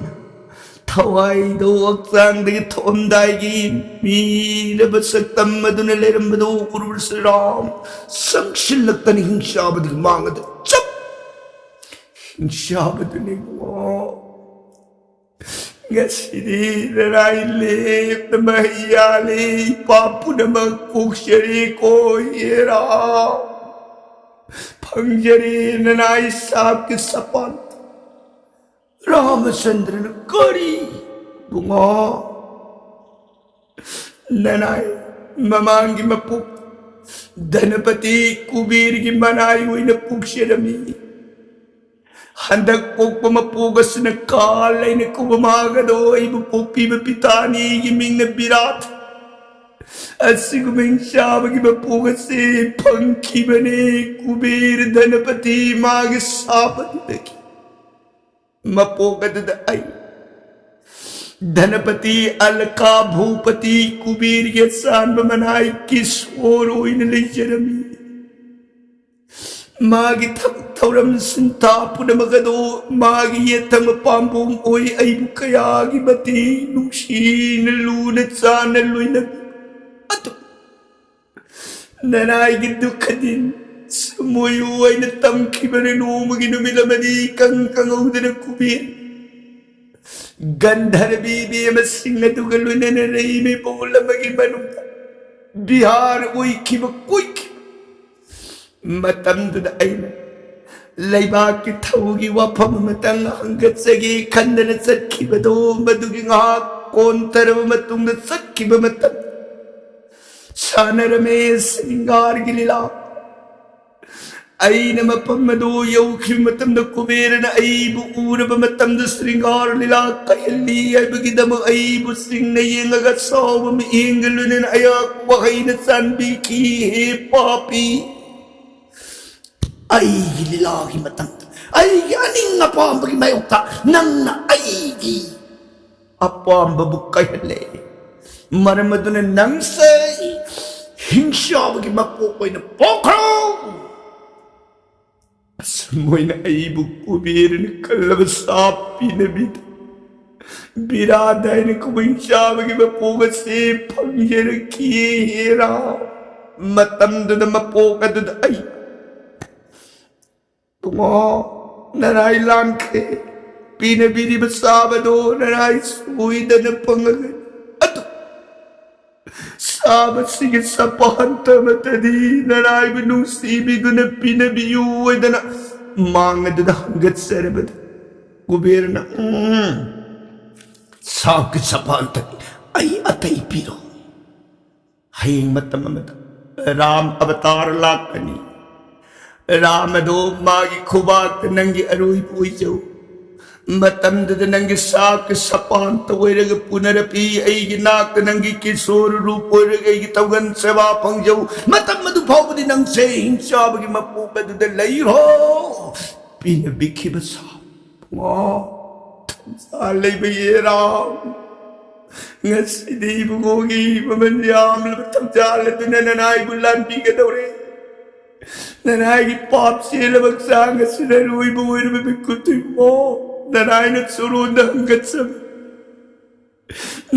ꯊꯋꯥꯏꯗꯣ ꯍꯛꯆꯥꯡꯗꯒꯤ ꯊꯣꯛꯑꯝꯗꯥꯏꯒꯤ ꯃꯤꯔꯕ ꯁꯛꯇꯝ ꯑꯗꯨꯅ ꯂꯩꯔꯝꯕꯗꯨ ꯎꯔꯨꯔ ꯁ꯭ꯔꯤꯔꯥꯝ ꯆꯪꯁꯤꯜꯂꯛꯇꯅ ꯍꯤꯡꯆꯥꯕꯗꯨꯒꯤ ꯃꯥꯡꯗ ꯆꯞ ꯍꯤꯡꯆꯥꯕꯗꯨꯅ, "ꯏꯕꯨꯡꯉꯣ, ꯉꯁꯤꯗꯤ ꯅꯅꯥꯏ ꯂꯦꯞꯅ ꯃꯍꯩ ꯌꯥꯜꯂꯦ, ꯏꯄꯥ ꯄꯨꯝꯅꯃꯛ ꯀꯣꯛꯆꯔꯦꯀꯣ ꯍꯦꯔꯥ꯫ ꯐꯪꯖꯔꯦ ꯅꯅꯥꯏ ꯁꯥꯞꯀꯤ ꯁꯄꯥꯟ꯫" ꯔꯥꯃꯆꯟꯗ꯭ꯔꯅ, "ꯀꯔꯤ, ꯏꯕꯨꯡꯉꯣ?" "ꯅꯅꯥꯏ ꯃꯃꯥꯡꯒꯤ ꯃꯄꯣꯛ ꯙꯅꯄꯇꯤ ꯀꯨꯕꯦꯔꯒꯤ ꯃꯅꯥꯏ ꯑꯣꯏꯅ ꯄꯣꯛꯆꯔꯝꯃꯤ꯫ ꯍꯟꯗꯛ ꯄꯣꯛꯄ ꯃꯄꯣꯛ ꯑꯁꯤꯅ ꯀꯥꯜ ꯍꯥꯏꯅ ꯀꯧꯕ ꯃꯍꯥꯛ ꯑꯗꯣ ꯑꯩꯕꯨ ꯄꯣꯛꯄꯤꯕ ꯄꯤꯇꯥꯅꯤꯒꯤ ꯃꯤꯡꯅ ꯕꯤꯔꯥꯠ꯫ ꯑꯁꯤꯒꯨꯝꯕ ꯍꯤꯡꯆꯥꯕꯒꯤ ꯃꯄꯣꯛ ꯑꯁꯤ ꯐꯪꯈꯤꯕꯅꯤ ꯀꯨꯕꯦꯔ ꯙꯅꯄꯇꯤ ꯃꯥꯒꯤ ꯁꯥꯕꯗꯨꯗꯒꯤ꯫ ꯃꯄꯣꯛ ꯑꯗꯨꯗ ꯑꯩ ꯙꯅꯄꯇꯤ, ꯑꯂꯀꯥ, ꯚꯨꯄꯇꯤ, ꯀꯨꯕꯦꯔꯒꯤ ꯑꯆꯥꯟꯕ ꯃꯅꯥꯏ ꯀꯤꯁꯣꯔ ꯑꯣꯏꯅ ꯂꯩꯖꯔꯝꯃꯤ꯫ ꯃꯥꯒꯤ ꯊꯕꯛ ꯊꯧꯔꯝ ꯁꯤꯟꯊꯥ ꯄꯨꯝꯅꯃꯛ ꯑꯗꯨ ꯃꯥꯒꯤ ꯌꯦꯠꯊꯪꯕ ꯄꯥꯝꯕꯣꯝ ꯑꯣꯏ ꯑꯩꯕꯨ ꯀꯌꯥꯒꯤ ꯃꯇꯤꯛ ꯅꯨꯡꯁꯤꯅ ꯂꯨꯅ ꯆꯥꯟꯅ ꯂꯣꯏꯅꯕꯤ꯫ ꯑꯗꯨ ꯅꯅꯥꯏꯒꯤ ꯗꯨꯈꯗꯤꯟ ꯁꯃꯣꯏꯌꯨ ꯑꯣꯏꯅ ꯇꯝꯈꯤꯕꯅ ꯅꯣꯡꯃꯒꯤ ꯅꯨꯃꯤꯠ ꯑꯃꯗꯤ ꯏꯀꯪ ꯀꯪꯍꯧꯗꯅ ꯀꯨꯕꯦꯔ ꯒꯟꯙꯔꯕꯤ ꯏꯕꯦꯝꯃꯁꯤꯡ ꯑꯗꯨꯒ ꯂꯣꯏꯅꯅ ꯂꯩꯃꯤꯕꯣꯜ ꯑꯃꯒꯤ ꯃꯅꯨꯡꯗ ꯕꯤꯍꯥꯔ ꯑꯣꯏꯈꯤꯕ ꯀꯣꯏꯈꯤꯕ ꯃꯇꯝꯗꯨꯗ ꯑꯩꯅ ꯂꯩꯕꯥꯛꯀꯤ ꯊꯧꯒꯤ ꯋꯥꯐꯝ ꯑꯃꯇꯪ ꯍꯪꯒꯠꯆꯒꯦ ꯈꯟꯗꯅ ꯆꯠꯈꯤꯕꯗꯣ, ꯃꯗꯨꯒꯤ ꯉꯥꯏꯍꯥꯛ ꯀꯣꯟꯊꯔꯕ ꯃꯇꯨꯡꯗ ꯆꯠꯈꯤꯕ ꯃꯇꯝ ꯁꯥꯟꯅꯔꯝꯃꯦ ꯁ꯭ꯔꯤꯡꯒꯥꯔꯒꯤ ꯂꯤꯂꯥ꯫ ꯑꯩꯅ ꯃꯐꯝ ꯑꯗꯨ ꯌꯧꯈꯤꯕ ꯃꯇꯝꯗ ꯀꯨꯕꯦꯔꯅ ꯑꯩꯕꯨ ꯎꯔꯕ ꯃꯇꯝꯗ ꯁ꯭ꯔꯤꯡꯒꯥꯔ ꯂꯤꯂꯥ ꯀꯥꯏꯍꯜꯂꯤ ꯍꯥꯏꯕꯒꯤꯗꯃꯛ ꯑꯩꯕꯨ ꯆꯤꯡꯅ ꯌꯦꯡꯂꯒ ꯁꯥꯎꯕ ꯃꯤꯠꯌꯦꯡꯒ ꯂꯣꯏꯅꯅ ꯑꯌꯥꯛꯄ ꯋꯥꯍꯩꯅ ꯆꯥꯟꯕꯤꯈꯤ, "ꯍꯦ ꯄꯥꯄꯤ, ꯑꯩꯒꯤ ꯂꯤꯂꯥꯒꯤ ꯃꯇꯝꯗ ꯑꯩꯒꯤ ꯑꯅꯤꯡ ꯑꯄꯥꯝꯕꯒꯤ ꯃꯥꯌꯣꯛꯇ ꯅꯪꯅ ꯑꯩꯒꯤ ꯑꯄꯥꯝꯕꯕꯨ ꯀꯥꯏꯍꯜꯂꯦ꯫ ꯃꯔꯝ ꯑꯗꯨꯅ ꯅꯪꯁꯦ ꯍꯤꯡꯁꯥꯕꯒꯤ ꯃꯄꯣꯛ ꯑꯣꯏꯅ ꯄꯣꯛꯈ꯭ꯔꯣ!" ꯑꯁꯨꯝ ꯑꯣꯏꯅ ꯑꯩꯕꯨ ꯀꯨꯕꯦꯔꯅ ꯀꯜꯂꯕ ꯁꯥꯞ ꯄꯤꯅꯕꯤꯗ ꯕꯤꯔꯥꯠ ꯍꯥꯏꯅ ꯀꯨꯝꯍꯩ ꯆꯥꯕꯒꯤ ꯃꯄꯣꯛ ꯑꯁꯤ ꯐꯪꯖꯔꯛꯈꯤ꯫ ꯍꯦꯔꯥ, ꯃꯇꯝꯗꯨꯗ ꯃꯄꯣꯛ ꯑꯗꯨꯗ ꯑꯩ, "ꯏꯕꯨꯡꯉꯣ, ꯅꯔꯥꯏ ꯂꯥꯟꯈ꯭ꯔꯦ꯫ ꯄꯤꯅꯕꯤꯔꯤꯕ ꯆꯥꯕꯗꯣ ꯅꯔꯥꯏ ꯁꯣꯏꯗꯅ ꯐꯪꯉꯒꯅꯤ꯫ ꯑꯗꯨ ꯆꯥꯕꯁꯤꯒꯤ ꯆꯄꯥꯟꯇ ꯑꯃꯠꯇꯗꯤ ꯅꯔꯥꯏꯕ ꯅꯨꯡꯁꯤꯕꯤꯗꯨꯅ ꯄꯤꯅꯕꯤꯌꯨ" ꯍꯥꯏꯗꯅ ꯃꯥꯡ ꯑꯗꯨꯗ ꯍꯪꯒꯠꯆꯔꯕꯗ ꯀꯨꯕꯦꯔꯅ, "ꯎꯝ, ꯆꯥꯛꯀꯤ ꯆꯄꯥꯟꯇꯗꯤ ꯑꯩ ꯑꯇꯩ ꯄꯤꯔꯣ꯫ ꯍꯌꯦꯡ ꯃꯇꯝ ꯑꯃꯗ ꯔꯥꯝ ꯑꯕꯇꯥꯔ ꯂꯥꯛꯀꯅꯤ꯫ ꯔꯥꯝ ꯑꯗꯣ ꯃꯥꯒꯤ ꯈꯨꯕꯥꯛꯇ ꯅꯪꯒꯤ ꯑꯔꯣꯏꯕ ꯑꯣꯏꯖꯧ꯫ ꯃꯇꯝꯗꯨꯗ ꯅꯪꯒꯤ ꯁꯥꯛꯀ ꯁꯄꯥꯟꯇ ꯑꯣꯏꯔꯒ ꯄꯨꯅꯔꯛꯏ, ꯑꯩꯒꯤ ꯅꯥꯛꯇ ꯅꯪꯒꯤ ꯀꯤꯁꯣꯔ ꯔꯨꯞ ꯑꯣꯏꯔꯒ ꯑꯩꯒꯤ ꯇꯧꯒꯟ ꯁꯦꯕꯥ ꯐꯪꯖꯧ꯫ ꯃꯇꯝ ꯑꯗꯨ ꯐꯥꯎꯕꯗꯤ ꯅꯪꯁꯦ ꯍꯤꯡꯆꯥꯕꯒꯤ ꯃꯄꯣꯛ ꯑꯗꯨꯗ ꯂꯩꯔꯣ꯫ ꯄꯤꯅꯕꯤꯈꯤꯕ ꯁꯥ ꯄꯨꯡꯉꯣ ꯊꯧꯖꯥꯜ ꯂꯩꯕ ꯌꯦꯔꯥꯝ꯫ ꯉꯁꯤꯗꯤ ꯏꯕꯨꯡꯉꯣꯒꯤ ꯃꯃꯜ ꯌꯥꯝꯂꯕ ꯊꯧꯖꯥꯜ ꯑꯗꯨꯅ ꯅꯅꯥꯏꯕꯨ ꯂꯥꯟꯕꯤꯒꯗꯧꯔꯦ꯫ ꯅꯅꯥꯏꯒꯤ ꯄꯥꯞ ꯆꯦꯜꯂꯕ ꯍꯛꯆꯥꯡ ꯑꯁꯤꯗ ꯑꯔꯣꯏꯕ ꯑꯣꯏꯔꯕ ꯃꯤꯀꯨꯞꯇꯨ ꯏꯕꯨꯡꯉꯣ ꯅꯅꯥꯏꯅ ꯆꯨꯔꯣꯟꯗ ꯍꯪꯒꯠꯆꯕ꯫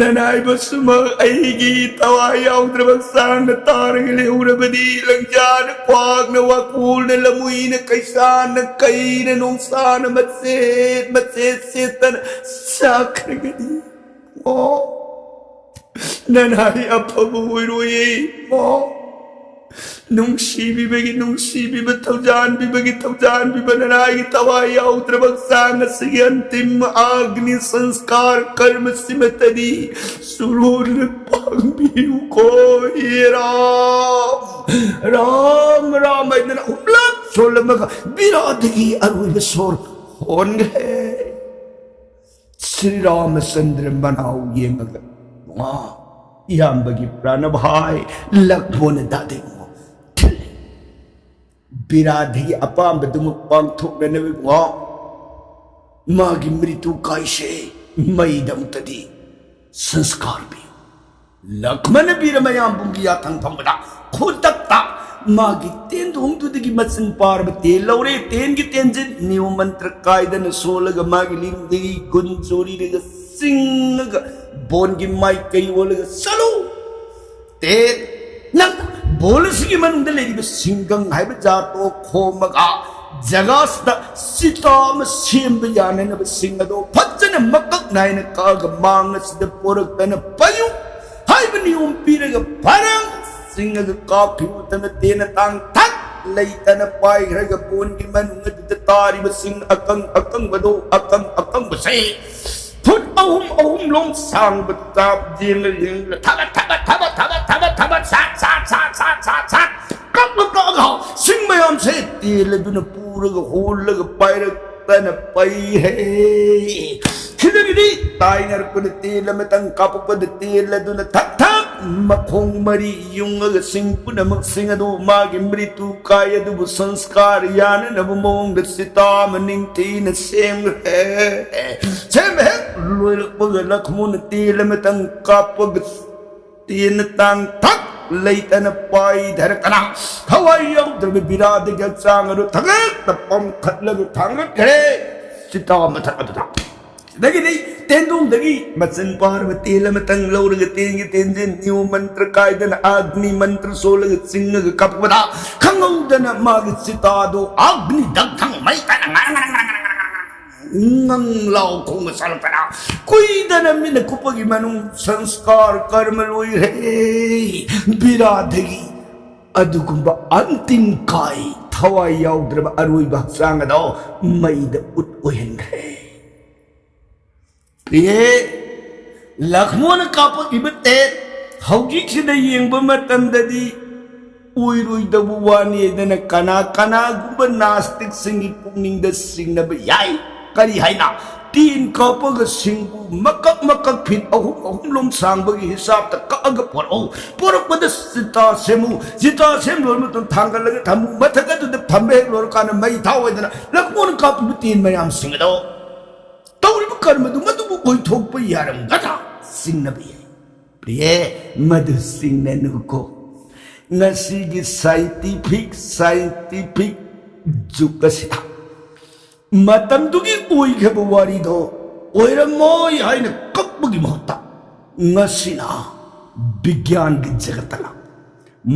ꯅꯅꯥꯏꯕꯁꯨꯃꯛ ꯑꯩꯒꯤ ꯊꯋꯥꯏ ꯌꯥꯎꯗ꯭ꯔꯕ ꯍꯛꯆꯥꯡꯗ ꯇꯥꯔꯒ ꯂꯩꯍꯧꯔꯕꯗꯤ ꯂꯪꯖꯥꯅ ꯈ꯭ꯋꯥꯡꯅ ꯋꯥꯀꯨꯜꯅ ꯂꯃꯨꯏꯅ ꯀꯩꯁꯥꯅ ꯀꯩꯅ ꯅꯣꯡꯁꯥꯅ ꯃꯆꯦꯠ ꯃꯆꯦꯠ ꯁꯦꯠꯇꯅ ꯆꯥꯈ꯭ꯔꯒꯗꯤ꯫ ꯑꯣ, ꯅꯅꯥꯏ ꯑꯐꯕ ꯑꯣꯏꯔꯣꯏꯌꯦ꯫ ꯑꯣ, ꯅꯨꯡꯁꯤꯕꯤꯕꯒꯤ ꯅꯨꯡꯁꯤꯕꯤꯕ, ꯊꯧꯖꯥꯟꯕꯤꯕꯒꯤ ꯊꯧꯖꯥꯟꯕꯤꯕ, ꯅꯅꯥꯏꯒꯤ ꯊꯋꯥꯏ ꯌꯥꯎꯗ꯭ꯔꯕ ꯍꯛꯆꯥꯡ ꯑꯁꯤꯒꯤ ꯑꯟꯇꯤꯝ ꯑꯒꯅꯤ ꯁꯪꯁꯀꯥꯔ ꯀꯔꯃꯁꯤꯃꯇꯗꯤ ꯆꯨꯔꯣꯜꯅ ꯄꯥꯡꯕꯤꯌꯨꯀꯣ꯫ ꯍꯦ ꯔꯥꯝ, ꯔꯥꯝ, ꯔꯥꯝ ꯍꯥꯏꯗꯅ ꯑꯍꯨꯝꯂꯛ ꯁꯣꯜꯂꯝꯃꯒ ꯕꯤꯔꯥꯗꯒꯤ ꯑꯔꯣꯏꯕ ꯁꯣꯔ ꯍꯣꯟꯈ꯭ꯔꯦ꯫ ꯁ꯭ꯔꯤ ꯔꯥꯃꯆꯟꯗ꯭ꯔ ꯃꯅꯥꯎ ꯌꯦꯡꯉꯒ, "ꯃꯥ, ꯏꯌꯥꯝꯕꯒꯤ ꯄ꯭ꯔꯥꯅꯚꯥꯏ ꯂꯛꯃꯣꯅ ꯗꯥꯗꯤꯡꯉꯣ ꯊꯤꯜꯂꯤ꯫ ꯕꯤꯔꯥꯙꯤꯒꯤ ꯑꯄꯥꯝꯕꯗꯨꯃꯛ ꯄꯥꯡꯊꯣꯛꯅꯅꯕ ꯃꯥ, ꯃꯥꯒꯤ ꯃ꯭ꯔꯤꯇꯨ ꯀꯥꯏꯁꯦ ꯃꯩꯗ ꯑꯃꯨꯛꯇꯗꯤ ꯁꯪꯁꯀꯥꯔ ꯄꯤꯌꯨ꯫" ꯂꯛꯃꯅ ꯕꯤꯔ ꯃꯌꯥꯝꯕꯨꯡꯒꯤ ꯌꯥꯊꯪ ꯐꯪꯕꯗ ꯈꯨꯗꯛꯇ ꯃꯥꯒꯤ ꯇꯦꯟꯗꯣꯡꯗꯨꯗꯒꯤ ꯃꯆꯤꯟ ꯄꯥꯔꯕ ꯇꯦꯟ ꯂꯧꯔꯦ꯫ ꯇꯦꯟꯒꯤ ꯇꯦꯟꯖꯤꯟ ꯅꯤꯌꯣꯝ ꯃꯟꯇ꯭ꯔ ꯀꯥꯏꯗꯅ ꯁꯣꯜꯂꯒ ꯃꯥꯒꯤ ꯂꯤꯡꯗꯒꯤ ꯒꯨꯟ ꯆꯣꯔꯤꯔꯒ ꯆꯤꯡꯉꯒ ꯕꯣꯟꯒꯤ ꯃꯥꯏꯀꯩ ꯑꯣꯜꯂꯒ, "ꯆꯠꯂꯨ ꯇꯦꯟ, ꯅꯪ ꯕꯣꯜ ꯑꯁꯤꯒꯤ ꯃꯅꯨꯡꯗ ꯂꯩꯔꯤꯕ ꯁꯤꯡꯒꯪ ꯍꯥꯏꯕ ꯖꯥꯠꯇꯣ ꯈꯣꯝꯃꯒ ꯖꯒꯥꯁꯤꯗ ꯆꯤꯇꯥ ꯑꯃ ꯁꯦꯝꯕ ꯌꯥꯅꯅꯕ ꯁꯤꯡ ꯑꯗꯣ ꯐꯖꯅ ꯃꯀꯛ ꯅꯥꯏꯅ ꯀꯛꯑꯒ ꯃꯥꯡ ꯑꯁꯤꯗ ꯄꯣꯔꯛꯇꯅ ꯄꯥꯏꯌꯨ" ꯍꯥꯏꯕ ꯅꯤꯌꯣꯝ ꯄꯤꯔꯒ ꯐꯔꯪ ꯆꯤꯡꯉꯒ ꯀꯥꯞꯈꯤꯕ ꯃꯇꯝꯗ ꯇꯦꯟꯅ ꯇꯥꯡ ꯊꯛ ꯂꯩꯇꯅ ꯄꯥꯏꯈ꯭ꯔꯒ ꯕꯣꯟꯒꯤ ꯃꯅꯨꯡ ꯑꯗꯨꯗ ꯇꯥꯔꯤꯕꯁꯤꯡ ꯑꯀꯪ ꯑꯀꯪꯕꯗꯣ, ꯑꯀꯪ ꯑꯀꯪꯕꯁꯦ ꯐꯨꯠ ꯑꯍꯨꯝ ꯑꯍꯨꯝ ꯂꯣꯝ ꯁꯥꯡꯕꯗꯨꯗ ꯌꯦꯡꯂ ꯌꯦꯡꯂ ꯊꯕꯠ ꯊꯕꯠ ꯊꯕꯠ ꯊꯕꯠ ꯊꯕꯠ ꯊꯕꯠ ꯁꯥꯠ ꯁꯥꯠ ꯁꯥꯠ ꯁꯥꯠ ꯁꯥꯠ ꯁꯥꯠ ꯀꯛꯂ ꯀꯛꯂ ꯑꯥ, ꯁꯤꯡ ꯃꯌꯥꯝꯁꯦ ꯇꯦꯜ ꯑꯗꯨꯅ ꯄꯨꯔꯒ ꯍꯣꯜꯂꯒ ꯄꯥꯏꯔꯛꯇꯅ ꯄꯩꯍꯦ꯫ ꯁꯤꯗꯒꯤꯗꯤ ꯇꯥꯏꯅꯔꯛꯄꯗ ꯇꯦꯜ ꯑꯃꯇꯪ, ꯀꯥꯞꯄꯛꯄꯗ ꯇꯦꯜ ꯑꯗꯨꯅ ꯊꯛ ꯊꯛ ꯃꯈꯣꯡ ꯃꯔꯤ ꯌꯨꯡꯉꯒ ꯁꯤꯡ ꯄꯨꯝꯅꯃꯛꯁꯤꯡ ꯑꯗꯨ ꯃꯥꯒꯤ ꯃ꯭ꯔꯤꯇꯨ ꯀꯥꯏ ꯑꯗꯨꯕꯨ ꯁꯪꯁꯀꯥꯔ ꯌꯥꯅꯅꯕ ꯃꯑꯣꯡꯗ ꯆꯤꯇꯥ ꯑꯃ ꯅꯤꯡꯊꯤꯅ ꯁꯦꯝꯈ꯭ꯔꯦ꯫ ꯁꯦꯝꯕ ꯍꯦꯛ ꯂꯣꯏꯔꯛꯄꯒ ꯂꯈꯃꯣꯟꯅ ꯇꯦꯜ ꯑꯃꯇꯪ ꯀꯥꯞꯄꯒ ꯇꯦꯟꯅ ꯇꯥꯡ ꯊꯛ ꯂꯩꯇꯅ ꯄꯥꯏꯊꯔꯛꯇꯅ ꯊꯋꯥꯏ ꯌꯥꯎꯗ꯭ꯔꯕ ꯕꯤꯔꯥꯗꯒꯤ ꯍꯛꯆꯥꯡ ꯑꯗꯨ ꯊꯛ ꯊꯛꯇ ꯄꯝꯈꯠꯂꯒ ꯊꯥꯡꯒꯠꯈ꯭ꯔꯦ ꯆꯤꯇꯥ ꯃꯊꯛ ꯑꯗꯨꯗ꯫ ꯁꯤꯗꯒꯤꯗꯤ ꯇꯦꯟꯗꯣꯡꯗꯒꯤ ꯃꯆꯤꯟ ꯄꯥꯔꯕ ꯇꯦꯟ ꯑꯃꯇꯪ ꯂꯧꯔꯒ ꯇꯦꯟꯒꯤ ꯇꯦꯟꯁꯤꯟ ꯅꯤꯌꯣ ꯃꯟꯇ꯭ꯔ ꯀꯥꯏꯗꯅ ꯑꯒꯅꯤ ꯃꯟꯇ꯭ꯔ ꯁꯣꯜꯂꯒ ꯆꯤꯡꯉꯒ ꯀꯥꯞꯄꯗ ꯈꯪꯍꯧꯗꯅ ꯃꯥꯒꯤ ꯆꯤꯇꯥꯗꯣ ꯑꯒꯅꯤ ꯗꯛꯊꯪ ꯃꯩ ꯇꯥꯅ ꯉꯔꯪ ꯉꯔꯪ ꯉꯔꯪ ꯉꯔꯪ ꯉꯔꯪ ꯉꯪ ꯂꯥꯎ ꯈꯣꯡꯕ ꯆꯥꯔꯛꯇꯅ ꯀꯨꯏꯗꯅ ꯃꯤꯠꯅ ꯀꯨꯞꯄꯒꯤ ꯃꯅꯨꯡ ꯁꯪꯁꯀꯥꯔ ꯀꯔꯃ ꯂꯣꯏꯔꯦ꯫ ꯕꯤꯔꯥꯗꯒꯤ ꯑꯗꯨꯒꯨꯝꯕ ꯑꯟꯇꯤꯝ ꯀꯥꯏ ꯊꯋꯥꯏ ꯌꯥꯎꯗ꯭ꯔꯕ ꯑꯔꯣꯏꯕ ꯍꯛꯆꯥꯡ ꯑꯗꯣ ꯃꯩꯗ ꯎꯠ ꯑꯣꯏꯍꯟꯈ꯭ꯔꯦ꯫ ꯄ꯭ꯔꯤꯌꯦ, ꯂꯛꯃꯣꯅ ꯀꯥꯞꯄꯛꯂꯤꯕ ꯇꯦꯟ ꯍꯧꯖꯤꯛꯁꯤꯗ ꯌꯦꯡꯕ ꯃꯇꯝꯗꯗꯤ ꯑꯣꯏꯔꯣꯏꯗꯕ ꯋꯥꯅꯤ ꯍꯥꯏꯗꯅ ꯀꯅꯥ ꯀꯅꯥꯒꯨꯝꯕ ꯅꯥꯁꯇꯤꯛꯁꯤꯡꯒꯤ ꯄꯨꯛꯅꯤꯡꯗ ꯆꯤꯡꯅꯕ ꯌꯥꯏ꯫ ꯀꯔꯤ ꯍꯥꯏꯅ? ꯇꯦꯟ ꯀꯥꯞꯄꯒ ꯁꯤꯡꯕꯨ ꯃꯀꯛ ꯃꯀꯛ ꯐꯤꯠ ꯑꯍꯨꯝ ꯑꯍꯨꯝ ꯂꯣꯝ ꯁꯥꯡꯕꯒꯤ ꯍꯤꯁꯥꯞꯇ ꯀꯛꯑꯒ ꯄꯣꯔꯛꯎ꯫ ꯄꯣꯔꯛꯄꯗ ꯆꯤꯇꯥ ꯁꯦꯝꯃꯨ꯫ ꯆꯤꯇꯥ ꯁꯦꯝ ꯂꯣꯏꯔ ꯃꯇꯨꯡ ꯊꯥꯡꯒꯠꯂꯒ ꯊꯝꯃꯨ꯫ ꯃꯊꯛ ꯑꯗꯨꯗ ꯊꯝꯕ ꯍꯦꯛ ꯂꯣꯏꯔꯀꯥꯟꯗ ꯃꯩ ꯊꯥꯎ ꯍꯥꯏꯗꯅ ꯂꯛꯃꯣꯅ ꯀꯥꯞꯄꯤꯕ ꯇꯦꯟ ꯃꯌꯥꯝꯁꯤꯡ ꯑꯗꯣ ꯇꯧꯔꯤꯕ ꯀꯔꯃꯗꯨ ꯃꯗꯨꯕꯨ ꯑꯣꯏꯊꯣꯛꯄ ꯌꯥꯔꯝꯒꯗ꯭ꯔꯥ ꯆꯤꯡꯅꯕ ꯌꯥꯏ꯫ ꯄ꯭ꯔꯤꯌꯦ, ꯃꯗꯨ ꯆꯤꯡꯅꯅꯨꯀꯣ꯫ ꯉꯁꯤꯒꯤ ꯁꯥꯏꯟꯇꯤꯐꯤꯛ, ꯁꯥꯏꯟꯇꯤꯐꯤꯛ ꯖꯨꯛ ꯑꯁꯤꯗ ꯃꯇꯝꯗꯨꯒꯤ ꯑꯣꯏꯈ꯭ꯔꯕ ꯋꯥꯔꯤꯗꯣ ꯑꯣꯏꯔꯝꯃꯣꯏ ꯍꯥꯏꯅ ꯀꯛꯄꯒꯤ ꯃꯍꯨꯠꯇ ꯉꯁꯤꯅ ꯕꯤꯒ꯭ꯌꯥꯟꯒꯤ ꯖꯒꯠꯇꯅ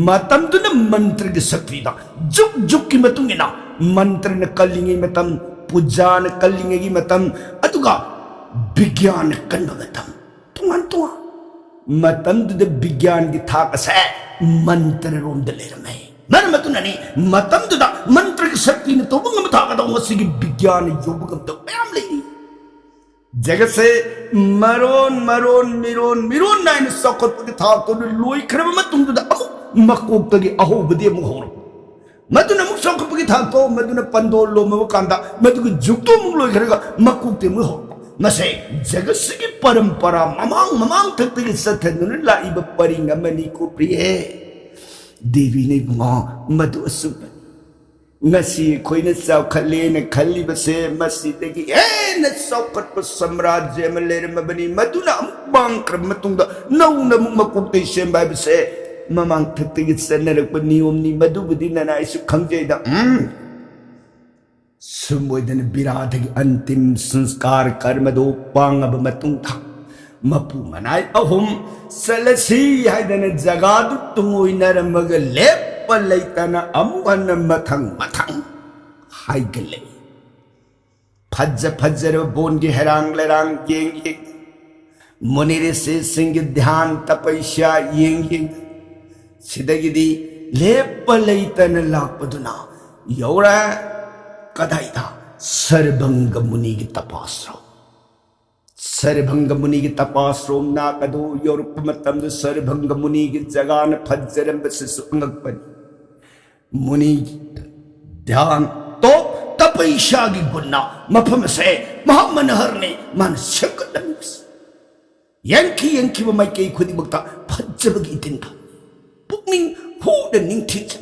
ꯃꯇꯝꯗꯨꯅ ꯃꯟꯇ꯭ꯔꯒꯤ ꯁꯛꯇꯤꯗ ꯖꯨꯛ ꯖꯨꯛꯀꯤ ꯃꯇꯨꯡ ꯏꯟꯅ ꯃꯟꯇ꯭ꯔꯅ ꯀꯜꯂꯤꯉꯩ ꯃꯇꯝ, ꯄꯨꯖꯥꯅ ꯀꯜꯂꯤꯉꯩꯒꯤ ꯃꯇꯝ, ꯑꯗꯨꯒ ꯕꯤꯒ꯭ꯌꯥꯟꯅ ꯀꯟꯕ ꯃꯇꯝ, ꯇꯣꯉꯥꯟ ꯇꯣꯉꯥꯟ ꯃꯇꯝꯗꯨꯗ ꯕꯤꯒ꯭ꯌꯥꯟꯒꯤ ꯊꯥꯛ ꯑꯁꯦ ꯃꯟꯇ꯭ꯔꯔꯣꯝꯗ ꯂꯩꯔꯝꯃꯦ꯫ ꯃꯔꯝ ꯑꯗꯨꯅꯅꯤ ꯃꯇꯝꯗꯨꯗ ꯃꯟꯇ꯭ꯔꯒꯤ ꯁꯛꯇꯤꯅ ꯇꯧꯕ ꯉꯝꯕ ꯊꯥꯛ ꯑꯗꯣ ꯉꯁꯤꯒꯤ ꯕꯤꯒ꯭ꯌꯥꯟꯅ ꯌꯧꯕ ꯉꯝꯗꯕ ꯃꯌꯥꯝ ꯂꯩꯔꯤ꯫ ꯖꯒꯠꯁꯦ ꯃꯔꯣꯟ ꯃꯔꯣꯟ, ꯃꯤꯔꯣꯟ ꯃꯤꯔꯣꯟ ꯅꯥꯏꯅ ꯆꯥꯎꯈꯠꯄꯒꯤ ꯊꯥꯛꯇꯨꯗ ꯂꯣꯏꯈ꯭ꯔꯕ ꯃꯇꯨꯡꯗꯨꯗ ꯑꯃꯨꯛ ꯃꯀꯣꯛꯇꯒꯤ ꯑꯍꯧꯕꯗꯤ ꯑꯃꯨꯛ ꯍꯧꯔꯛꯄ꯫ ꯃꯗꯨꯅ ꯑꯃꯨꯛ ꯆꯥꯎꯈꯠꯄꯒꯤ ꯊꯥꯛꯇꯣ, ꯃꯗꯨꯅ ꯄꯟꯗꯣ ꯂꯣꯝꯃꯕ ꯀꯥꯟꯗ ꯃꯗꯨꯒꯤ ꯖꯨꯒꯇꯣ ꯑꯃꯨꯛ ꯂꯣꯏꯈ꯭ꯔꯒ ꯃꯀꯣꯛꯇꯤ ꯑꯃꯨꯛ ꯍꯧꯔꯛꯄ꯫ ꯃꯁꯦ ꯖꯒꯠꯁꯤꯒꯤ ꯄꯔꯝꯄꯔꯥ ꯃꯃꯥꯡ ꯃꯃꯥꯡ ꯊꯛꯇꯒꯤ ꯆꯠꯊꯗꯨꯅ ꯂꯥꯛꯏꯕ ꯄꯔꯤꯡ ꯑꯃꯅꯤꯀꯣ ꯄ꯭ꯔꯤꯌꯦ꯫ ꯗꯦꯕꯤꯅ ꯏꯕꯨꯡꯉꯣ, ꯃꯗꯨ ꯑꯆꯨꯝꯕꯅꯤ꯫ ꯉꯁꯤ ꯑꯩꯈꯣꯏꯅ ꯆꯥꯎꯈꯠꯂꯦꯅ ꯈꯜꯂꯤꯕꯁꯦ ꯃꯁꯤꯗꯒꯤ ꯍꯦꯟꯅ ꯆꯥꯎꯈꯠꯄ ꯁꯝꯔꯥꯖ꯭ꯌ ꯑꯃ ꯂꯩꯔꯝꯃꯕꯅꯤ꯫ ꯃꯗꯨꯅ ꯑꯃꯨꯛ ꯃꯥꯡꯈ꯭ꯔꯕ ꯃꯇꯨꯡꯗ ꯅꯧꯅ ꯑꯃꯨꯛ ꯃꯀꯣꯛꯇꯩ ꯁꯦꯝꯕ ꯍꯥꯏꯕꯁꯦ ꯃꯃꯥꯡ ꯊꯛꯇꯒꯤ ꯆꯠꯅꯔꯛꯄ ꯅꯤꯌꯣꯝꯅꯤ꯫ ꯃꯗꯨꯕꯨꯗꯤ ꯅꯅꯥꯏꯁꯨ ꯈꯪꯖꯩꯗ꯫ ꯎꯝ꯫ ꯁꯨꯝ ꯑꯣꯏꯗꯅ ꯕꯤꯔꯥꯗꯒꯤ ꯑꯟꯇꯤꯝ ꯁꯪꯁꯀꯥꯔ ꯀꯔꯃꯗꯣ ꯄꯥꯡꯉꯕ ꯃꯇꯨꯡꯗ ꯃꯄꯨ ꯃꯅꯥꯏ ꯑꯍꯨꯝ ꯆꯠꯂꯁꯤ ꯍꯥꯏꯗꯅ ꯖꯒꯥꯗꯨ ꯇꯨꯡꯑꯣꯏꯅꯔꯝꯃꯒ ꯂꯦꯞꯄ ꯂꯩꯇꯅ ꯑꯃꯨꯛ ꯍꯟꯅ ꯃꯊꯪ ꯃꯊꯪ ꯍꯥꯏꯒꯠꯂꯛꯏ꯫ ꯐꯖ ꯐꯖꯔꯕ ꯕꯣꯟꯒꯤ ꯍꯩꯔꯥꯡ ꯂꯩꯔꯥꯡ ꯌꯦꯡ ꯌꯦꯡ, ꯃꯨꯅꯤ ꯔꯤꯁꯤꯁꯤꯡꯒꯤ ꯙ꯭ꯌꯥꯟ ꯇꯄꯩꯁ꯭ꯌꯥ ꯌꯦꯡ ꯌꯦꯡ, ꯁꯤꯗꯒꯤꯗꯤ ꯂꯦꯞꯄ ꯂꯩꯇꯅ ꯂꯥꯛꯄꯗꯨꯅ ꯌꯧꯔꯦ꯫ ꯀꯗꯥꯏꯗ? ꯁꯔꯚꯪꯒ ꯃꯨꯅꯤꯒꯤ ꯇꯄꯥꯁ꯭ꯔꯣꯝ꯫ ꯁꯔꯚꯪꯒ ꯃꯨꯅꯤꯒꯤ ꯇꯄꯥꯁ꯭ꯔꯣꯝ ꯅꯥꯛ ꯑꯗꯨ ꯌꯧꯔꯛꯄ ꯃꯇꯝꯗ ꯁꯔꯚꯪꯒ ꯃꯨꯅꯤꯒꯤ ꯖꯒꯥꯅ ꯐꯖꯔꯝꯕꯁꯤꯁꯨ ꯑꯉꯛꯄꯅꯤ꯫ ꯃꯨꯅꯤꯒꯤ ꯙ꯭ꯌꯥꯟ ꯇꯣꯞ ꯇꯄꯩꯁꯥꯒꯤ ꯒꯨꯟꯅ ꯃꯐꯝ ꯑꯁꯦ ꯃꯍꯥꯃꯅꯍꯔꯅꯤ ꯃꯥꯅ ꯁꯦꯝꯒꯠꯂꯝꯃꯤꯕꯁꯤ꯫ ꯌꯦꯡꯈꯤ ꯌꯦꯡꯈꯤꯕ ꯃꯥꯏꯀꯩ ꯈꯨꯗꯤꯡꯃꯛꯇ ꯐꯖꯕꯒꯤ ꯏꯇꯤꯟ ꯐꯪꯏ꯫ ꯄꯨꯛꯅꯤꯡ ꯍꯨꯅ ꯅꯤꯡꯊꯤꯖꯩ꯫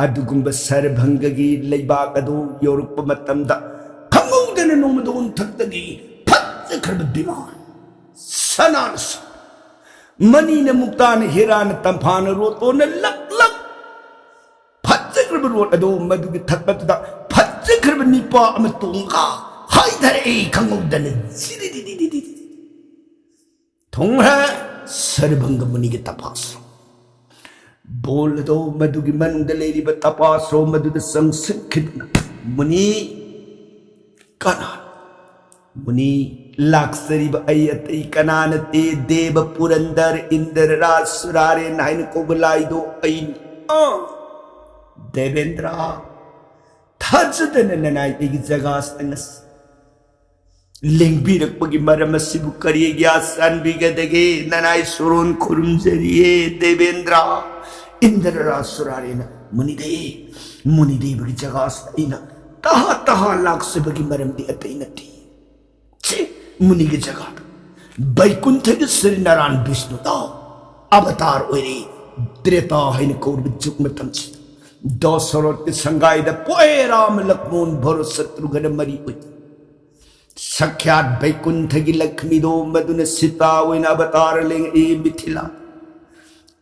ꯑꯗꯨꯒꯨꯝꯕ ꯁꯔꯚꯪꯒꯒꯤ ꯂꯩꯕꯥꯛ ꯑꯗꯨ ꯌꯧꯔꯛꯄ ꯃꯇꯝꯗ ꯈꯪꯍꯧꯗꯅ ꯅꯣꯡꯃꯗꯣꯟ ꯊꯛꯇꯒꯤ ꯐꯖꯈ꯭ꯔꯕ ꯕꯤꯃꯥꯟ ꯁꯅꯥꯅ ꯁꯥꯕ, ꯃꯅꯤꯅ ꯃꯨꯛꯇꯥꯅ ꯍꯤꯔꯥꯅ ꯇꯝꯐꯥꯅ ꯔꯣꯇꯣꯅ ꯂꯛ ꯂꯛ ꯐꯖꯈ꯭ꯔꯕ ꯔꯣꯠ ꯑꯗꯨ ꯃꯗꯨꯒꯤ ꯊꯛꯄꯗꯨꯗ ꯐꯖꯈ꯭ꯔꯕ ꯅꯤꯄꯥ ꯑꯃ ꯇꯣꯡꯉꯒ ꯍꯥꯏꯊꯔꯛꯏ ꯈꯪꯍꯧꯗꯅ꯫ ꯖꯤꯔꯤꯔꯤꯔꯤꯔꯤꯔꯤ꯫ ꯊꯨꯡꯍꯦ ꯁꯔꯚꯪꯒ ꯃꯨꯅꯤꯒꯤ ꯇꯄꯥꯁ꯭ꯔꯣꯝ꯫ ꯕꯣꯜ ꯑꯗꯣ ꯃꯗꯨꯒꯤ ꯃꯅꯨꯡꯗ ꯂꯩꯔꯤꯕ ꯇꯄꯥꯁ꯭ꯔꯣꯝ ꯑꯗꯨꯗ ꯆꯪꯁꯤꯟꯈꯤꯗꯨꯅ, ꯃꯨꯅꯤ, ꯀꯅꯥ? ꯃꯨꯅꯤ, ꯂꯥꯛꯆꯔꯤꯕ ꯑꯩ ꯑꯇꯩ ꯀꯅꯥ ꯅꯠꯇꯦ, ꯗꯦꯕ ꯄꯨꯔꯟꯗꯔ ꯏꯟꯗ꯭ꯔ ꯔꯥꯖ ꯁꯨꯔꯥꯔꯦꯟ ꯍꯥꯏꯅ ꯀꯧꯕ ꯂꯥꯏꯗꯣ ꯑꯩꯅꯤ꯫ ꯑ, ꯗꯦꯕꯦꯟꯗ꯭ꯔ, ꯊꯥꯖꯗꯅ ꯅꯅꯥꯏ ꯑꯩꯒꯤ ꯖꯒꯥꯁꯤꯗ ꯉꯁꯤ ꯂꯦꯡꯕꯤꯔꯛꯄꯒꯤ ꯃꯔꯝ ꯑꯁꯤꯕꯨ ꯀꯔꯤꯒꯤ ꯆꯥꯟꯕꯤꯒꯗꯒꯦ? ꯅꯅꯥꯏ ꯁꯣꯔꯣꯟ ꯈꯨꯔꯨꯝꯖꯔꯤꯌꯦ ꯗꯦꯕꯦꯟꯗ꯭ꯔ꯫ ꯏꯟꯗ꯭ꯔ ꯔꯥꯖ ꯁꯨꯔꯥꯔꯦꯟꯅ ꯃꯨꯅꯤꯗꯦ, ꯃꯨꯅꯤꯗꯦꯕꯒꯤ ꯖꯒꯥꯁꯤꯗ ꯑꯩꯅ ꯇꯍꯥ ꯇꯍꯥ ꯂꯥꯛꯆꯕꯒꯤ ꯃꯔꯝꯗꯤ ꯑꯇꯩ ꯅꯠꯇꯦ꯫ ꯁꯤ ꯃꯨꯅꯤꯒꯤ ꯖꯒꯥꯗ ꯕꯩꯀꯨꯟꯊꯒꯤ ꯁ꯭ꯔꯤ ꯅꯥꯔꯥꯌꯟ ꯕꯤꯁꯅꯨꯗ ꯑꯕꯇꯥꯔ ꯑꯣꯏꯔꯦ꯫ ꯇ꯭ꯔꯦꯇꯥ ꯍꯥꯏꯅ ꯀꯧꯔꯤꯕ ꯖꯨꯒ ꯃꯇꯝꯁꯤꯗ ꯗꯁꯔꯣꯠꯀꯤ ꯁꯪꯒꯥꯏꯗ ꯄꯣꯛꯑꯦ ꯔꯥꯝ, ꯂꯛꯃꯣꯟ, ꯚꯔꯠ, ꯁꯇ꯭ꯔꯨꯘ꯭ꯅ ꯃꯔꯤ ꯑꯣꯏ꯫ ꯁꯈ꯭ꯌꯥꯠ ꯕꯩꯀꯨꯟꯊꯒꯤ ꯂꯛꯃꯤꯗꯣ ꯃꯗꯨꯅ ꯁꯤꯇꯥ ꯑꯣꯏꯅ ꯑꯕꯇꯥꯔ ꯂꯦꯡꯉꯛꯏ ꯃꯤꯊꯤꯂꯥ꯫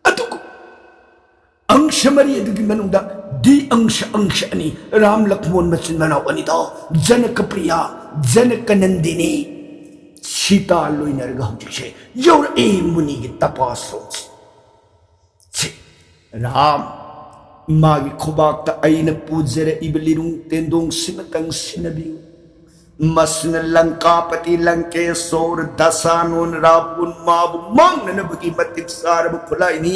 ꯑꯗꯨꯒ ꯑꯪꯁ ꯃꯔꯤ ꯑꯗꯨꯒꯤ ꯃꯅꯨꯡꯗ ꯗꯤ ꯑꯪꯁ, ꯑꯪꯁ ꯑꯅꯤ, ꯔꯥꯝ ꯂꯛꯃꯣꯟ ꯃꯆꯤꯟ ꯃꯅꯥꯎ ꯑꯅꯤꯗꯣ ꯖꯅꯀ ꯄ꯭ꯔꯤꯌꯥ, ꯖꯅꯀ ꯅꯟꯗꯤꯅꯤ ꯁꯤꯇꯥ ꯂꯣꯏꯅꯔꯒ ꯍꯧꯖꯤꯛꯁꯦ ꯌꯧꯔꯛꯑꯦ ꯃꯨꯅꯤꯒꯤ ꯇꯄꯥꯁ꯭ꯔꯣꯝꯁꯦ꯫ ꯁꯤ ꯔꯥꯝ, ꯃꯥꯒꯤ ꯈꯨꯕꯥꯛꯇ ꯑꯩꯅ ꯄꯨꯖꯔꯛꯏꯕ ꯂꯤꯔꯨꯡ ꯇꯦꯟꯗꯣꯡꯁꯤꯃꯇꯪ ꯁꯤꯟꯅꯕꯤꯌꯨ꯫ ꯃꯁꯤꯅ ꯂꯪꯀꯥꯄꯇꯤ, ꯂꯪꯀꯦꯁꯣꯔ, ꯗꯁꯥꯅꯣꯟ, ꯔꯥꯕꯣꯟ ꯃꯥꯕꯨ ꯃꯥꯡꯅꯅꯕꯒꯤ ꯃꯇꯤꯛ ꯆꯥꯔꯕ ꯈꯨꯠꯂꯥꯏꯅꯤ꯫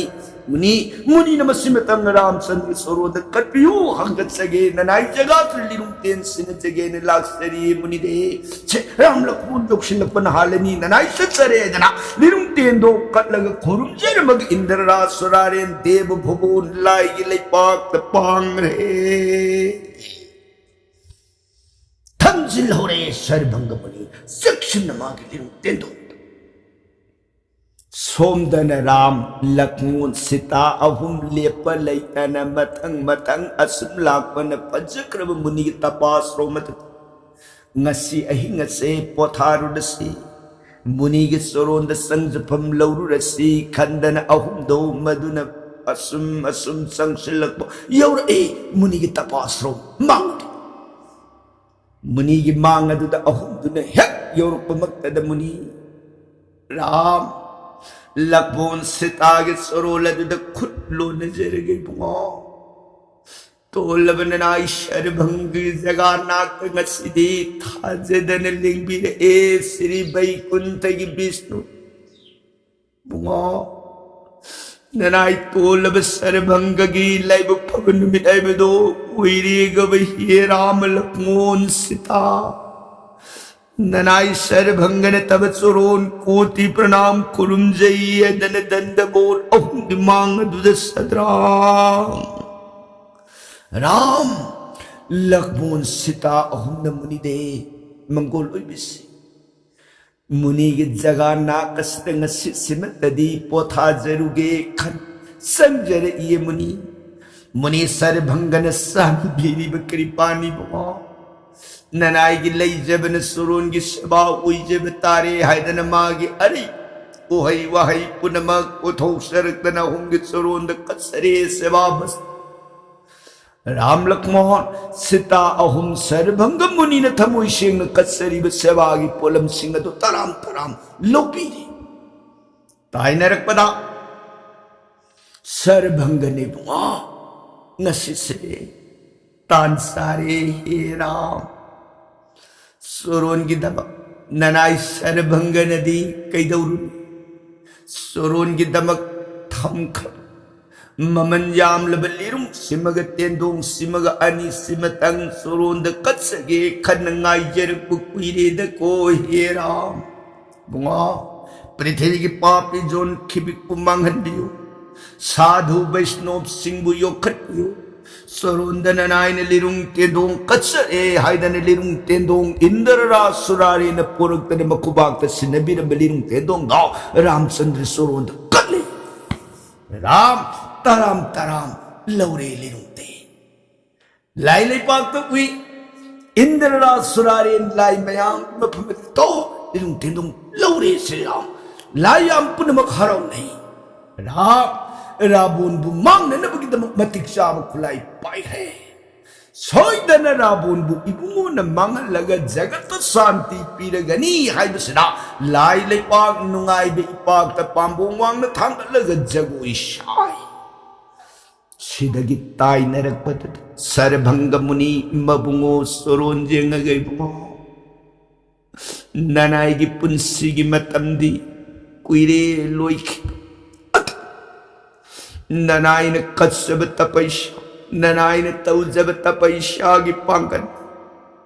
ꯃꯨꯅꯤ, ꯃꯨꯅꯤꯅ ꯃꯁꯤꯃꯇꯪ ꯔꯥꯝꯆꯟꯗ꯭ꯔ ꯁꯣꯔꯣꯗ ꯀꯠꯄꯤꯌꯨ, ꯍꯪꯒꯠꯆꯒꯦ, ꯅꯅꯥꯏ ꯖꯒꯥꯁꯨ ꯂꯤꯔꯨꯡ ꯇꯦꯟ ꯁꯤꯟꯅꯖꯒꯦꯅ ꯂꯥꯛꯆꯔꯤ ꯃꯨꯅꯤꯗꯦ꯫ ꯁꯦ, ꯔꯥꯝ ꯂꯛꯃꯣꯟ ꯌꯧꯁꯤꯜꯂꯛꯄꯅ ꯍꯥꯜꯂꯅꯤ, ꯅꯅꯥꯏ ꯆꯠꯆꯔꯦꯗꯅ ꯂꯤꯔꯨꯡ ꯇꯦꯟꯗꯣ ꯀꯠꯂꯒ ꯈꯨꯔꯨꯝꯖꯔꯝꯃꯒ ꯏꯟꯗ꯭ꯔ ꯔꯥꯖ ꯁꯣꯔꯥꯔꯦꯟ ꯗꯦꯕ ꯚꯨꯕꯣꯟ ꯂꯥꯏꯒꯤ ꯂꯩꯄꯥꯛꯇ ꯄꯥꯡꯈ꯭ꯔꯦ꯫ ꯊꯝꯖꯤꯜꯍꯧꯔꯦ ꯁꯔꯚꯪꯒ ꯃꯨꯅꯤ ꯆꯦꯛꯁꯤꯟꯅ ꯃꯥꯒꯤ ꯂꯤꯔꯨꯡ ꯇꯦꯟꯗꯣꯟꯗ꯫ ꯁꯣꯝꯗꯅ ꯔꯥꯝ, ꯂꯛꯃꯣꯟ, ꯁꯤꯇꯥ ꯑꯍꯨꯝ ꯂꯦꯞꯄ ꯂꯩꯇꯅ ꯃꯊꯪ ꯃꯊꯪ ꯑꯁꯨꯝ ꯂꯥꯛꯄꯅ ꯐꯖꯈ꯭ꯔꯕ ꯃꯨꯅꯤꯒꯤ ꯇꯄꯥꯁ꯭ꯔꯣꯝ ꯑꯗꯨꯗ ꯉꯁꯤ ꯑꯍꯤꯡ ꯑꯁꯦ ꯄꯣꯊꯥꯔꯨꯔꯁꯤ꯫ ꯃꯨꯅꯤꯒꯤ ꯆꯣꯔꯣꯟꯗ ꯆꯪꯖꯐꯝ ꯂꯧꯔꯨꯔꯁꯤ ꯈꯟꯗꯅ ꯑꯍꯨꯝꯗꯣ ꯃꯗꯨꯅ ꯑꯁꯨꯝ ꯑꯁꯨꯝ ꯆꯪꯁꯤꯜꯂꯛꯄ ꯌꯧꯔꯛꯏ ꯃꯨꯅꯤꯒꯤ ꯇꯄꯥꯁ꯭ꯔꯣꯝ ꯃꯥꯡꯗ꯫ ꯃꯨꯅꯤꯒꯤ ꯃꯥꯡ ꯑꯗꯨꯗ ꯑꯍꯨꯝꯗꯨꯅ ꯍꯦꯛ ꯌꯧꯔꯛꯄꯃꯛꯇꯗ ꯃꯨꯅꯤ, ꯔꯥꯝ, ꯂꯛꯃꯣꯟ ꯁꯤꯇꯥꯒꯤ ꯆꯣꯔꯣꯜ ꯑꯗꯨꯗ ꯈꯨꯠ ꯂꯣꯟꯅꯖꯔꯒꯦ ꯏꯕꯨꯡꯉꯣ꯫ ꯇꯣꯜꯂꯕ ꯅꯅꯥꯏ ꯁꯔꯚꯪꯒꯤ ꯖꯒꯥ ꯅꯥꯛꯇ ꯉꯁꯤꯗꯤ ꯊꯥꯖꯗꯅ ꯂꯦꯡꯕꯤꯔꯛꯑꯦ ꯁ꯭ꯔꯤ ꯕꯩꯀꯨꯟꯊꯒꯤ ꯕꯤꯁꯅꯨ꯫ ꯏꯕꯨꯡꯉꯣ, ꯅꯅꯥꯏ ꯇꯣꯜꯂꯕ ꯁꯔꯚꯪꯒꯒꯤ ꯂꯥꯏꯕꯛ ꯐꯕ ꯅꯨꯃꯤꯠ ꯍꯥꯏꯕꯗꯣ ꯑꯣꯏꯔꯦꯒꯕ ꯍꯦ ꯔꯥꯃ ꯂꯛꯃꯣꯟ ꯁꯤꯇꯥ꯫ ꯅꯅꯥꯏ ꯁꯔꯚꯪꯒ ꯅꯠꯇꯕ ꯆꯣꯔꯣꯟ ꯀꯣꯇꯤ ꯄ꯭ꯔꯅꯥꯝ ꯈꯨꯔꯨꯝꯖꯩ ꯍꯥꯏꯗꯅ ꯗꯟꯗꯕꯣꯠ ꯑꯍꯨꯝꯒꯤ ꯃꯥꯡ ꯑꯗꯨꯗ ꯁꯗ꯭ꯔꯥꯡ ꯔꯥꯝ, ꯂꯛꯃꯣꯟ, ꯁꯤꯇꯥ ꯑꯍꯨꯝꯅ ꯃꯨꯅꯤꯗ ꯃꯪꯒꯣꯜ ꯑꯣꯏꯕꯤꯁꯤ꯫ ꯃꯨꯅꯤꯒꯤ ꯖꯒꯥ ꯅꯥꯛ ꯑꯁꯤꯗ ꯉꯁꯤꯁꯤꯃꯇꯗꯤ ꯄꯣꯊꯥꯖꯔꯨꯒꯦ ꯈꯟ ꯆꯪꯖꯔꯛꯏꯌꯦ ꯃꯨꯅꯤ꯫ ꯃꯨꯅꯤ ꯁꯔꯚꯪꯒꯅ ꯆꯥꯟꯕꯤꯔꯤꯕ ꯀ꯭ꯔꯤꯄꯥꯅꯤ ꯏꯕꯨꯡꯉꯣ꯫ ꯅꯅꯥꯏꯒꯤ ꯂꯩꯖꯕꯅ ꯆꯣꯔꯣꯟꯒꯤ ꯁꯦꯕꯥ ꯑꯣꯏꯖꯕ ꯇꯥꯔꯦ ꯍꯥꯏꯗꯅ ꯃꯥꯒꯤ ꯑꯔꯩ ꯎꯍꯩ ꯋꯥꯍꯩ ꯄꯨꯝꯅꯃꯛ ꯄꯨꯊꯣꯛꯆꯔꯛꯇꯅ ꯑꯍꯨꯝꯒꯤ ꯆꯣꯔꯣꯟꯗ ꯀꯠꯆꯔꯦ ꯁꯦꯕꯥ ꯃꯁ-, ꯔꯥꯝ ꯂꯛꯃꯣꯍꯟ ꯁꯤꯇꯥ ꯑꯍꯨꯝ ꯁꯔꯚꯪꯒ ꯃꯨꯅꯤꯅ ꯊꯃꯣꯏ ꯁꯦꯡꯅ ꯀꯠꯆꯔꯤꯕ ꯁꯦꯕꯥꯒꯤ ꯄꯣꯠꯂꯝꯁꯤꯡ ꯑꯗꯨ ꯇꯔꯥꯝ ꯇꯔꯥꯝ ꯂꯧꯕꯤꯔꯤ꯫ ꯇꯥꯏꯅꯔꯛꯄꯗ ꯁꯔꯚꯪꯒꯅ ꯏꯕꯨꯡꯉꯣ, ꯉꯁꯤꯁꯦ ꯇꯥꯟ ꯆꯥꯔꯦ ꯍꯦ ꯔꯥꯝ꯫ ꯆꯣꯔꯣꯟꯒꯤꯗꯃꯛ ꯅꯅꯥꯏ ꯁꯔꯚꯪꯒꯅꯗꯤ ꯀꯩꯗꯧꯔꯨꯅꯤ? ꯆꯣꯔꯣꯟꯒꯤꯗꯃꯛ ꯊꯝꯈ꯭ꯔꯕ ꯃꯃꯜ ꯌꯥꯝꯂꯕ ꯂꯤꯔꯨꯡ ꯁꯤꯃꯒ ꯇꯦꯟꯗꯣꯡ ꯁꯤꯃꯒ ꯑꯅꯤ ꯁꯤꯃꯇꯪ ꯆꯣꯔꯣꯟꯗ ꯀꯠꯆꯒꯦ ꯈꯟꯅ ꯉꯥꯏꯖꯔꯛꯄ ꯀꯨꯏꯔꯦꯗꯀꯣ ꯍꯦ ꯔꯥꯝ꯫ ꯏꯕꯨꯡꯉꯣ, ꯄ꯭ꯔꯤꯊꯤꯕꯤꯒꯤ ꯄꯥꯄꯤ ꯖꯣꯟ ꯈꯤꯕꯤꯛꯄꯨ ꯃꯥꯡꯍꯟꯕꯤꯌꯨ꯫ ꯁꯥꯙꯨ ꯕꯩꯁꯅꯣꯞꯁꯤꯡꯕꯨ ꯌꯣꯛꯈꯠꯄꯤꯌꯨ꯫ ꯆꯣꯔꯣꯟꯗ ꯅꯅꯥꯏꯅ ꯂꯤꯔꯨꯡ ꯇꯦꯟꯗꯣꯡ ꯀꯠꯆꯔꯦ ꯍꯥꯏꯗꯅ ꯂꯤꯔꯨꯡ ꯇꯦꯟꯗꯣꯡ ꯏꯟꯗ꯭ꯔ ꯔꯥꯖ ꯁꯨꯔꯥꯔꯦꯅ ꯄꯣꯔꯛꯇꯅ ꯃꯈꯨꯕꯥꯛꯇ ꯁꯤꯟꯅꯕꯤꯔꯝꯕ ꯂꯤꯔꯨꯡ ꯇꯦꯟꯗꯣꯡꯗꯣ ꯔꯥꯝꯆꯟꯗ꯭ꯔ ꯆꯣꯔꯣꯟꯗ ꯀꯠꯂꯤ꯫ ꯔꯥꯝ ꯇꯔꯥꯝ ꯇꯔꯥꯝ ꯂꯧꯔꯦ ꯂꯤꯔꯨꯡ ꯇꯦꯟ꯫ ꯂꯥꯏ ꯂꯩꯄꯥꯛꯇ ꯎꯏ꯫ ꯏꯟꯗ꯭ꯔ ꯔꯥꯖ ꯁꯨꯔꯥꯔꯦꯟ ꯂꯥꯏ ꯃꯌꯥꯝ ꯃꯐꯝ ꯑꯗꯨꯗ ꯂꯤꯔꯨꯡ ꯇꯦꯟꯗꯣꯡ ꯂꯧꯔꯦ ꯁ꯭ꯔꯤꯔꯥꯝ꯫ ꯂꯥꯏ ꯌꯥꯝ ꯄꯨꯝꯅꯃꯛ ꯍꯔꯥꯎꯅꯩ꯫ ꯔꯥ-, ꯔꯥꯕꯣꯟꯕꯨ ꯃꯥꯡꯅꯅꯕꯒꯤꯗꯃꯛ ꯃꯇꯤꯛ ꯆꯥꯕ ꯈꯨꯠꯂꯥꯏ ꯄꯥꯏꯈ꯭ꯔꯦ꯫ ꯁꯣꯏꯗꯅ ꯔꯥꯕꯣꯟꯕꯨ ꯏꯕꯨꯡꯉꯣꯅ ꯃꯥꯡꯍꯜꯂꯒ ꯖꯒꯠꯇ ꯁꯥꯟꯇꯤ ꯄꯤꯔꯒꯅꯤ ꯍꯥꯏꯕꯁꯤꯅ ꯂꯥꯏ ꯂꯩꯄꯥꯛ ꯅꯨꯡꯉꯥꯏꯕ ꯏꯄꯥꯛꯇ ꯄꯥꯝꯕꯣꯝ ꯋꯥꯡꯅ ꯊꯥꯡꯒꯠꯂꯒ ꯖꯒꯣꯏ ꯁꯥꯏ꯫ ꯁꯤꯗꯒꯤ ꯇꯥꯏꯅꯔꯛꯄꯗꯨꯗ ꯁꯔꯚꯪꯒ ꯃꯨꯅꯤ ꯃꯕꯨꯡꯉꯣ ꯆꯣꯔꯣꯟ ꯌꯦꯡꯉꯒ ꯏꯕꯨꯡꯉꯣ, ꯅꯅꯥꯏꯒꯤ ꯄꯨꯟꯁꯤꯒꯤ ꯃꯇꯝꯗꯤ ꯀꯨꯏꯔꯦ ꯂꯣꯏꯈꯤꯕ꯫ ꯑꯗꯨ ꯅꯅꯥꯏꯅ ꯀꯠꯆꯕ ꯇꯄꯩꯁꯥ, ꯅꯅꯥꯏꯅ ꯇꯧꯖꯕ ꯇꯄꯩꯁꯥꯒꯤ ꯄꯥꯡꯒꯜ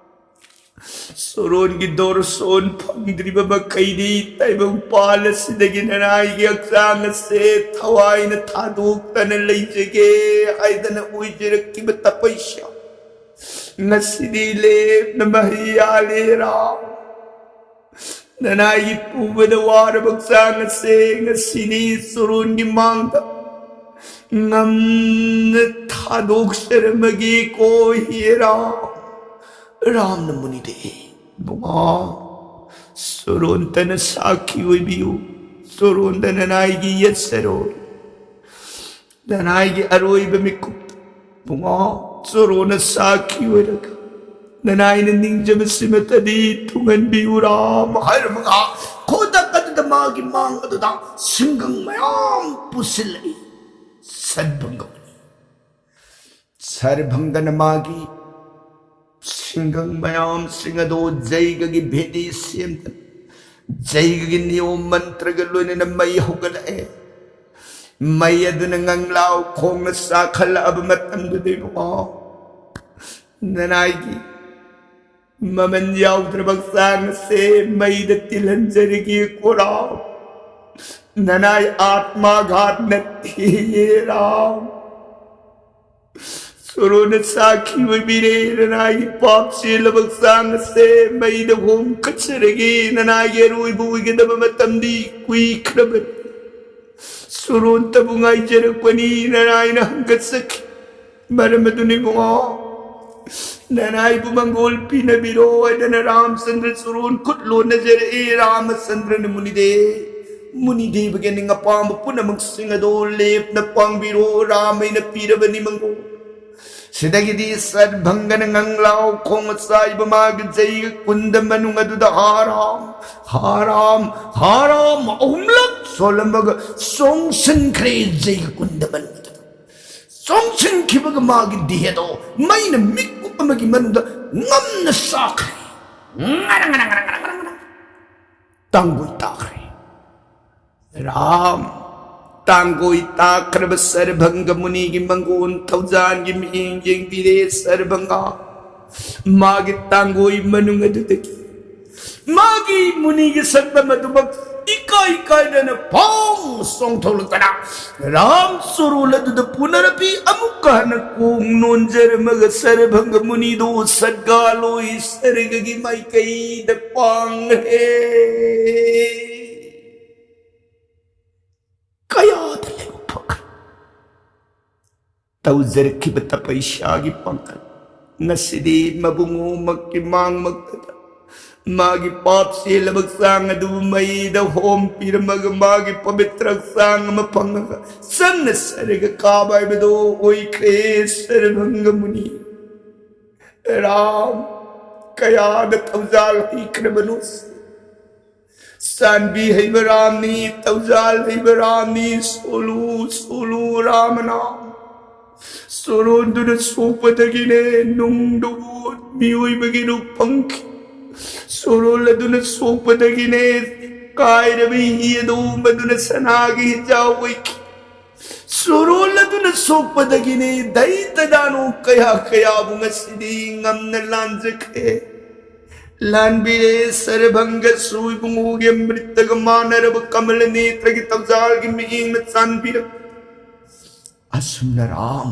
ꯆꯣꯔꯣꯟꯒꯤ ꯗꯣꯔꯁꯣꯟ ꯐꯪꯗ꯭ꯔꯤꯕ ꯃꯈꯩꯗꯤ ꯇꯥꯏꯕꯪꯄꯥꯜ ꯑꯁꯤꯗꯒꯤ ꯅꯅꯥꯏꯒꯤ ꯍꯛꯆꯥꯡ ꯑꯁꯦ ꯊꯋꯥꯏꯅ ꯊꯥꯗꯣꯛꯇꯅ ꯂꯩꯖꯒꯦ ꯍꯥꯏꯗꯅ ꯑꯣꯏꯖꯔꯛꯈꯤꯕ ꯇꯄꯩꯁꯥ ꯉꯁꯤꯗꯤ ꯂꯦꯞꯅ ꯃꯍꯩ ꯌꯥꯜꯂꯦ ꯔꯥꯝ꯫ ꯅꯅꯥꯏꯒꯤ ꯄꯨꯕꯗ ꯋꯥꯔꯕ ꯍꯛꯆꯥꯡ ꯑꯁꯦ ꯉꯁꯤꯅꯤ ꯆꯣꯔꯣꯟꯒꯤ ꯃꯥꯡꯗ ꯉꯝꯅ ꯊꯥꯗꯣꯛꯆꯔꯝꯃꯒꯦꯀꯣ ꯍꯦ ꯔꯥꯝ꯫ ꯔꯥꯝꯅ ꯃꯨꯅꯤꯗ ꯏꯕꯨꯡꯉꯣ, ꯆꯣꯔꯣꯟꯇꯅ ꯁꯥꯈꯤ ꯑꯣꯏꯕꯤꯌꯨ꯫ ꯆꯣꯔꯣꯟꯗ ꯅꯅꯥꯏꯒꯤ ꯌꯦꯠꯁꯔꯣꯏ, ꯅꯅꯥꯏꯒꯤ ꯑꯔꯣꯏꯕ ꯃꯤꯀꯨꯞ ꯏꯕꯨꯡꯉꯣ, ꯆꯣꯔꯣꯟꯅ ꯁꯥꯈꯤ ꯑꯣꯏꯔꯒ ꯅꯅꯥꯏꯅ ꯅꯤꯡꯖꯕꯁꯤꯃꯇꯗꯤ ꯊꯨꯡꯍꯟꯕꯤꯌꯨ ꯔꯥꯝ ꯍꯥꯏꯔꯝꯃꯒ ꯈꯨꯗꯛ ꯑꯗꯨꯗ ꯃꯥꯒꯤ ꯃꯥꯡ ꯑꯗꯨꯗ ꯁꯤꯡꯒꯪ ꯃꯌꯥꯝ ꯄꯨꯁꯤꯜꯂꯛꯏ꯫ ꯁꯔꯚꯪꯒ ꯁꯔꯚꯪꯒꯅ ꯃꯥꯒꯤ ꯁꯤꯡꯒꯪ ꯃꯌꯥꯝꯁꯤꯡ ꯑꯗꯨ ꯖꯩꯒꯒꯤ ꯚꯦꯗꯤ ꯁꯦꯝꯗꯅ ꯖꯩꯒꯒꯤ ꯅꯤꯌꯣꯝ ꯃꯟꯇ꯭ꯔꯒ ꯂꯣꯏꯅꯅ ꯃꯩ ꯍꯧꯒꯠꯂꯛꯑꯦ꯫ ꯃꯩ ꯑꯗꯨꯅ ꯉꯪꯂꯥꯎ ꯈꯣꯡꯅ ꯆꯥꯈꯠꯂꯛꯑꯕ ꯃꯇꯝꯗꯨꯗ ꯏꯕꯨꯡꯉꯣ, ꯅꯅꯥꯏꯒꯤ ꯃꯃꯜ ꯌꯥꯎꯗ꯭ꯔꯕ ꯍꯛꯆꯥꯡ ꯑꯁꯦ ꯃꯩꯗ ꯇꯤꯜꯍꯟꯖꯔꯒꯦ ꯀꯣꯔꯥꯎ꯫ ꯅꯅꯥꯏ ꯑꯥꯠꯃꯥ ꯘꯥꯠ ꯅꯠꯇꯦ ꯔꯥꯝ꯫ ꯆꯣꯔꯣꯟꯅ ꯁꯥꯈꯤ ꯑꯣꯏꯕꯤꯔꯦ꯫ ꯅꯅꯥꯏꯒꯤ ꯄꯥꯞ ꯆꯦꯜꯂꯕ ꯍꯛꯆꯥꯡ ꯑꯁꯦ ꯃꯩꯗ ꯍꯣꯡꯀꯠꯆꯔꯒꯦ꯫ ꯅꯅꯥꯏꯒꯤ ꯑꯔꯣꯏꯕ ꯑꯣꯏꯒꯗꯕ ꯃꯇꯝꯗꯤ ꯀꯨꯏꯈ꯭ꯔꯕꯅꯤ꯫ ꯆꯣꯔꯣꯟꯇꯕꯨ ꯉꯥꯏꯖꯔꯛꯄꯅꯤ꯫ ꯅꯅꯥꯏꯅ ꯍꯪꯒꯠꯆꯈꯤ꯫ ꯃꯔꯝ ꯑꯗꯨꯅ ꯏꯕꯨꯡꯉꯣ, ꯅꯅꯥꯏꯕꯨ ꯃꯪꯒꯣꯜ ꯄꯤꯅꯕꯤꯔꯣ ꯍꯥꯏꯗꯅ ꯔꯥꯝꯆꯟꯗ꯭ꯔ ꯆꯣꯔꯣꯟ ꯈꯨꯠ ꯂꯣꯟꯅꯖꯔꯛꯏ꯫ ꯔꯥꯃꯆꯟꯗ꯭ꯔꯅ ꯃꯨꯅꯤꯗꯦ, ꯃꯨꯅꯤꯗꯦꯕꯒꯤ ꯑꯅꯤꯡ ꯑꯄꯥꯝꯕ ꯄꯨꯝꯅꯃꯛꯁꯤꯡ ꯑꯗꯣ ꯂꯦꯞꯅ ꯄꯥꯡꯕꯤꯔꯣ꯫ ꯔꯥꯃꯩꯅ ꯄꯤꯔꯕꯅꯤ ꯃꯪꯒꯣꯜ꯫ ꯁꯤꯗꯒꯤꯗꯤ ꯁꯔꯚꯪꯒꯅ ꯉꯪꯂꯥꯎ ꯈꯣꯡ ꯆꯥꯏꯕ ꯃꯥꯒꯤ ꯖꯩꯒ ꯀꯨꯟꯗ ꯃꯅꯨꯡ ꯑꯗꯨꯗ ꯍꯥꯔꯥꯝ, ꯍꯥꯔꯥꯝ, ꯍꯥꯔꯥꯝ ꯑꯍꯨꯝꯂꯛ ꯁꯣꯜꯂꯝꯃꯒ ꯆꯣꯡꯁꯤꯟꯈ꯭ꯔꯦ ꯖꯩꯒ ꯀꯨꯟꯗ ꯃꯅꯨꯡ ꯑꯗꯨꯗ꯫ ꯆꯣꯡꯁꯤꯟꯈꯤꯕꯒ ꯃꯥꯒꯤ ꯗꯤꯍꯦꯗꯣ ꯃꯩꯅ ꯃꯤꯀꯨꯞ ꯑꯃꯒꯤ ꯃꯅꯨꯡꯗ ꯉꯝꯅ ꯆꯥꯈ꯭ꯔꯦ꯫ ꯉꯔꯪ, ꯉꯔꯪ, ꯉꯔꯪ, ꯉꯔꯪ, ꯉꯔꯪ, ꯉꯔꯪ꯫ ꯇꯥꯡꯒꯣꯏ ꯇꯥꯈ꯭ꯔꯦ꯫ ꯔꯥꯝ, ꯇꯥꯡꯒꯣꯏ ꯇꯥꯈ꯭ꯔꯕ ꯁꯔꯚꯪꯒ ꯃꯨꯅꯤꯒꯤ ꯃꯪꯒꯣꯟ ꯊꯧꯖꯥꯟꯒꯤ ꯃꯤꯠꯌꯦꯡ ꯌꯦꯡꯕꯤꯔꯦ ꯁꯔꯚꯪꯒ꯫ ꯃꯥꯒꯤ ꯇꯥꯡꯒꯣꯏ ꯃꯅꯨꯡ ꯑꯗꯨꯗꯒꯤ ꯃꯥꯒꯤ ꯃꯨꯅꯤꯒꯤ ꯁꯛꯇꯝ ꯑꯗꯨꯃꯛ ꯏꯀꯥꯏ ꯀꯥꯏꯗꯅ ꯐꯣꯡ ꯆꯣꯡꯊꯣꯛꯂꯛꯇꯅ ꯔꯥꯝ ꯆꯣꯔꯣꯜ ꯑꯗꯨꯗ ꯄꯨꯅꯔꯄꯤ ꯑꯃꯨꯛꯀ ꯍꯟꯅ ꯀꯣꯡ ꯅꯣꯟꯖꯔꯝꯃꯒ ꯁꯔꯚꯪꯒ ꯃꯨꯅꯤꯗꯨ ꯁꯠꯒꯥꯂꯣꯏ ꯁꯔꯒꯒꯤ ꯃꯥꯏꯀꯩꯗ ꯄꯥꯡꯈ꯭ꯔꯦ꯫ ꯀꯌꯥꯗ ꯂꯥꯏꯕꯛ ꯐꯈ꯭ꯔꯦ꯫ ꯇꯧꯖꯔꯛꯈꯤꯕ ꯇꯄꯩꯁꯥꯒꯤ ꯄꯥꯡꯒꯜ ꯉꯁꯤꯗꯤ ꯃꯕꯨꯡꯉꯣꯃꯛꯀꯤ ꯃꯥꯡꯃꯛꯇꯗ ꯃꯥꯒꯤ ꯄꯥꯞ ꯆꯦꯜꯂꯕ ꯍꯛꯆꯥꯡ ꯑꯗꯨꯕꯨ ꯃꯩꯗ ꯍꯣꯝ ꯄꯤꯔꯝꯃꯒ ꯃꯥꯒꯤ ꯄꯕꯤꯇ꯭ꯔ ꯍꯛꯆꯥꯡ ꯑꯃ ꯐꯪꯉꯒ ꯆꯪꯅ ꯁꯔꯒ ꯀꯥꯕ ꯍꯥꯏꯕꯗꯣ ꯑꯣꯏꯈ꯭ꯔꯦ꯫ ꯁꯔꯚꯪꯒ ꯃꯨꯅꯤ ꯔꯥꯝ ꯀꯌꯥꯗ ꯊꯧꯖꯥꯜ ꯍꯩꯈ꯭ꯔꯕꯅꯣ꯫ ꯆꯥꯟꯕꯤ ꯍꯩꯕ ꯔꯥꯝꯅꯤ, ꯊꯧꯖꯥꯜ ꯍꯩꯕ ꯔꯥꯝꯅꯤ꯫ ꯁꯣꯂꯨ ꯁꯣꯂꯨ ꯔꯥꯃꯅꯥꯝ꯫ ꯁꯣꯔꯣꯟꯗꯨꯅ ꯁꯣꯛꯄꯗꯒꯤꯅꯦ ꯅꯨꯡꯗꯨꯕꯨ ꯃꯤꯑꯣꯏꯕꯒꯤ ꯔꯨꯞ ꯐꯪꯈꯤ꯫ ꯁꯣꯔꯣꯜ ꯑꯗꯨꯅ ꯁꯣꯛꯄꯗꯒꯤꯅꯦ ꯀꯥꯏꯔꯕ ꯍꯤ ꯑꯗꯨ ꯃꯗꯨꯅ ꯁꯅꯥꯒꯤ ꯍꯤꯖꯥꯎ ꯑꯣꯏꯈꯤ꯫ ꯁꯣꯔꯣꯜ ꯑꯗꯨꯅ ꯁꯣꯛꯄꯗꯒꯤꯅꯦ ꯗꯩꯇꯗꯥꯅꯣ ꯀꯌꯥ ꯀꯌꯥꯕꯨ ꯉꯁꯤꯗꯤ ꯉꯝꯅ ꯂꯥꯟꯖꯈ꯭ꯔꯦ, ꯂꯥꯟꯕꯤꯔꯦ꯫ ꯁꯔꯚꯪꯒꯁꯨ ꯏꯕꯨꯡꯉꯣꯒꯤ ꯑꯃ꯭ꯔꯤꯇꯒ ꯃꯥꯟꯅꯔꯕ ꯀꯃꯂ ꯅꯦꯇ꯭ꯔꯒꯤ ꯊꯧꯖꯥꯜꯒꯤ ꯃꯤꯠꯌꯦꯡꯅ ꯆꯥꯟꯕꯤꯔꯛ ꯑꯁꯨꯝꯅ ꯔꯥꯝ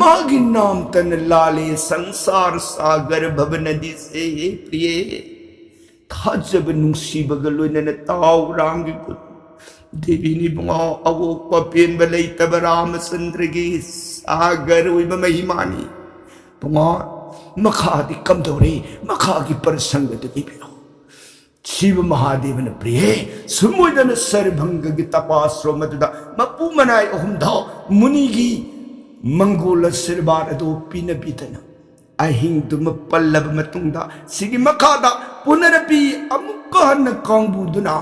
ꯃꯥꯒꯤ ꯅꯥꯝꯇꯅ ꯂꯥꯜꯂꯦ ꯁꯪꯁꯥꯔ ꯁꯥꯒꯔ ꯚꯕ ꯅꯗꯤꯁꯦ꯫ ꯍꯦ ꯄ꯭ꯔꯤꯌꯦ, ꯊꯥꯖꯕ ꯅꯨꯡꯁꯤꯕꯒ ꯂꯣꯏꯅꯅ ꯇꯥꯎ ꯔꯥꯝꯒꯤ ꯈꯨꯠ꯫ ꯗꯦꯕꯤꯅꯤ ꯏꯕꯨꯡꯉꯣ, ꯑꯋꯣꯛꯄ ꯄꯦꯟꯕ ꯂꯩꯇꯕ ꯔꯥꯃꯆꯟꯗ꯭ꯔꯒꯤ ꯁꯥꯒꯔ ꯑꯣꯏꯕ ꯃꯍꯤꯃꯥꯅꯤ꯫ ꯏꯕꯨꯡꯉꯣ, ꯃꯈꯥꯗꯤ ꯀꯝꯗꯧꯔꯤ? ꯃꯈꯥꯒꯤ ꯄ꯭ꯔꯁꯪꯒꯗꯨ ꯏꯕꯤꯔꯣ꯫ ꯁꯤꯕ ꯃꯍꯥꯗꯦꯕꯅ ꯄ꯭ꯔꯤꯌꯦ, ꯁꯨꯝ ꯑꯣꯏꯗꯅ ꯁꯔꯚꯪꯒꯒꯤ ꯇꯄꯥꯁ꯭ꯔꯣꯝ ꯑꯗꯨꯗ ꯃꯄꯨ ꯃꯅꯥꯏ ꯑꯍꯨꯝꯗ ꯃꯨꯅꯤꯒꯤ ꯃꯪꯒꯣꯜ ꯑꯁꯤꯔꯕꯥꯗ ꯑꯗꯨ ꯄꯤꯅꯕꯤꯗꯅ ꯑꯍꯤꯡꯗꯨꯃ ꯄꯜꯂꯕ ꯃꯇꯨꯡꯗ ꯁꯤꯒꯤ ꯃꯈꯥꯗ ꯄꯨꯅꯔꯄꯤ ꯑꯃꯨꯛꯀ ꯍꯟꯅ ꯀꯥꯡꯕꯨꯗꯨꯅ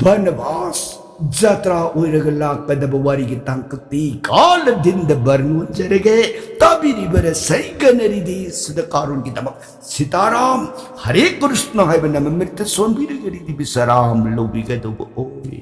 ꯕꯅꯕꯥꯁ ꯖꯥꯇ꯭ꯔꯥ ꯑꯣꯏꯔꯒ ꯂꯥꯛꯀꯗꯕ ꯋꯥꯔꯤꯒꯤ ꯇꯥꯡꯀꯛꯇꯤ ꯀꯥꯂ ꯗꯤꯟꯗ ꯕꯔꯅꯣꯟꯖꯔꯒꯦ꯫ ꯇꯥꯕꯤꯔꯤꯕ ꯔꯁꯩꯒꯅꯔꯤꯗꯤ ꯁꯤꯗ ꯀꯥꯔꯣꯟꯒꯤꯗꯃꯛ ꯁꯤꯇꯥꯔꯥꯝ ꯍꯔꯦ ꯀ꯭ꯔꯤꯁꯅ ꯍꯥꯏꯕ ꯅꯃꯃꯤꯠꯇ ꯁꯣꯟꯕꯤꯔꯒ ꯔꯤꯗꯤ ꯕꯤꯁꯔꯥꯝ ꯂꯧꯕꯤꯒꯗꯧꯕ ꯑꯣꯏ꯫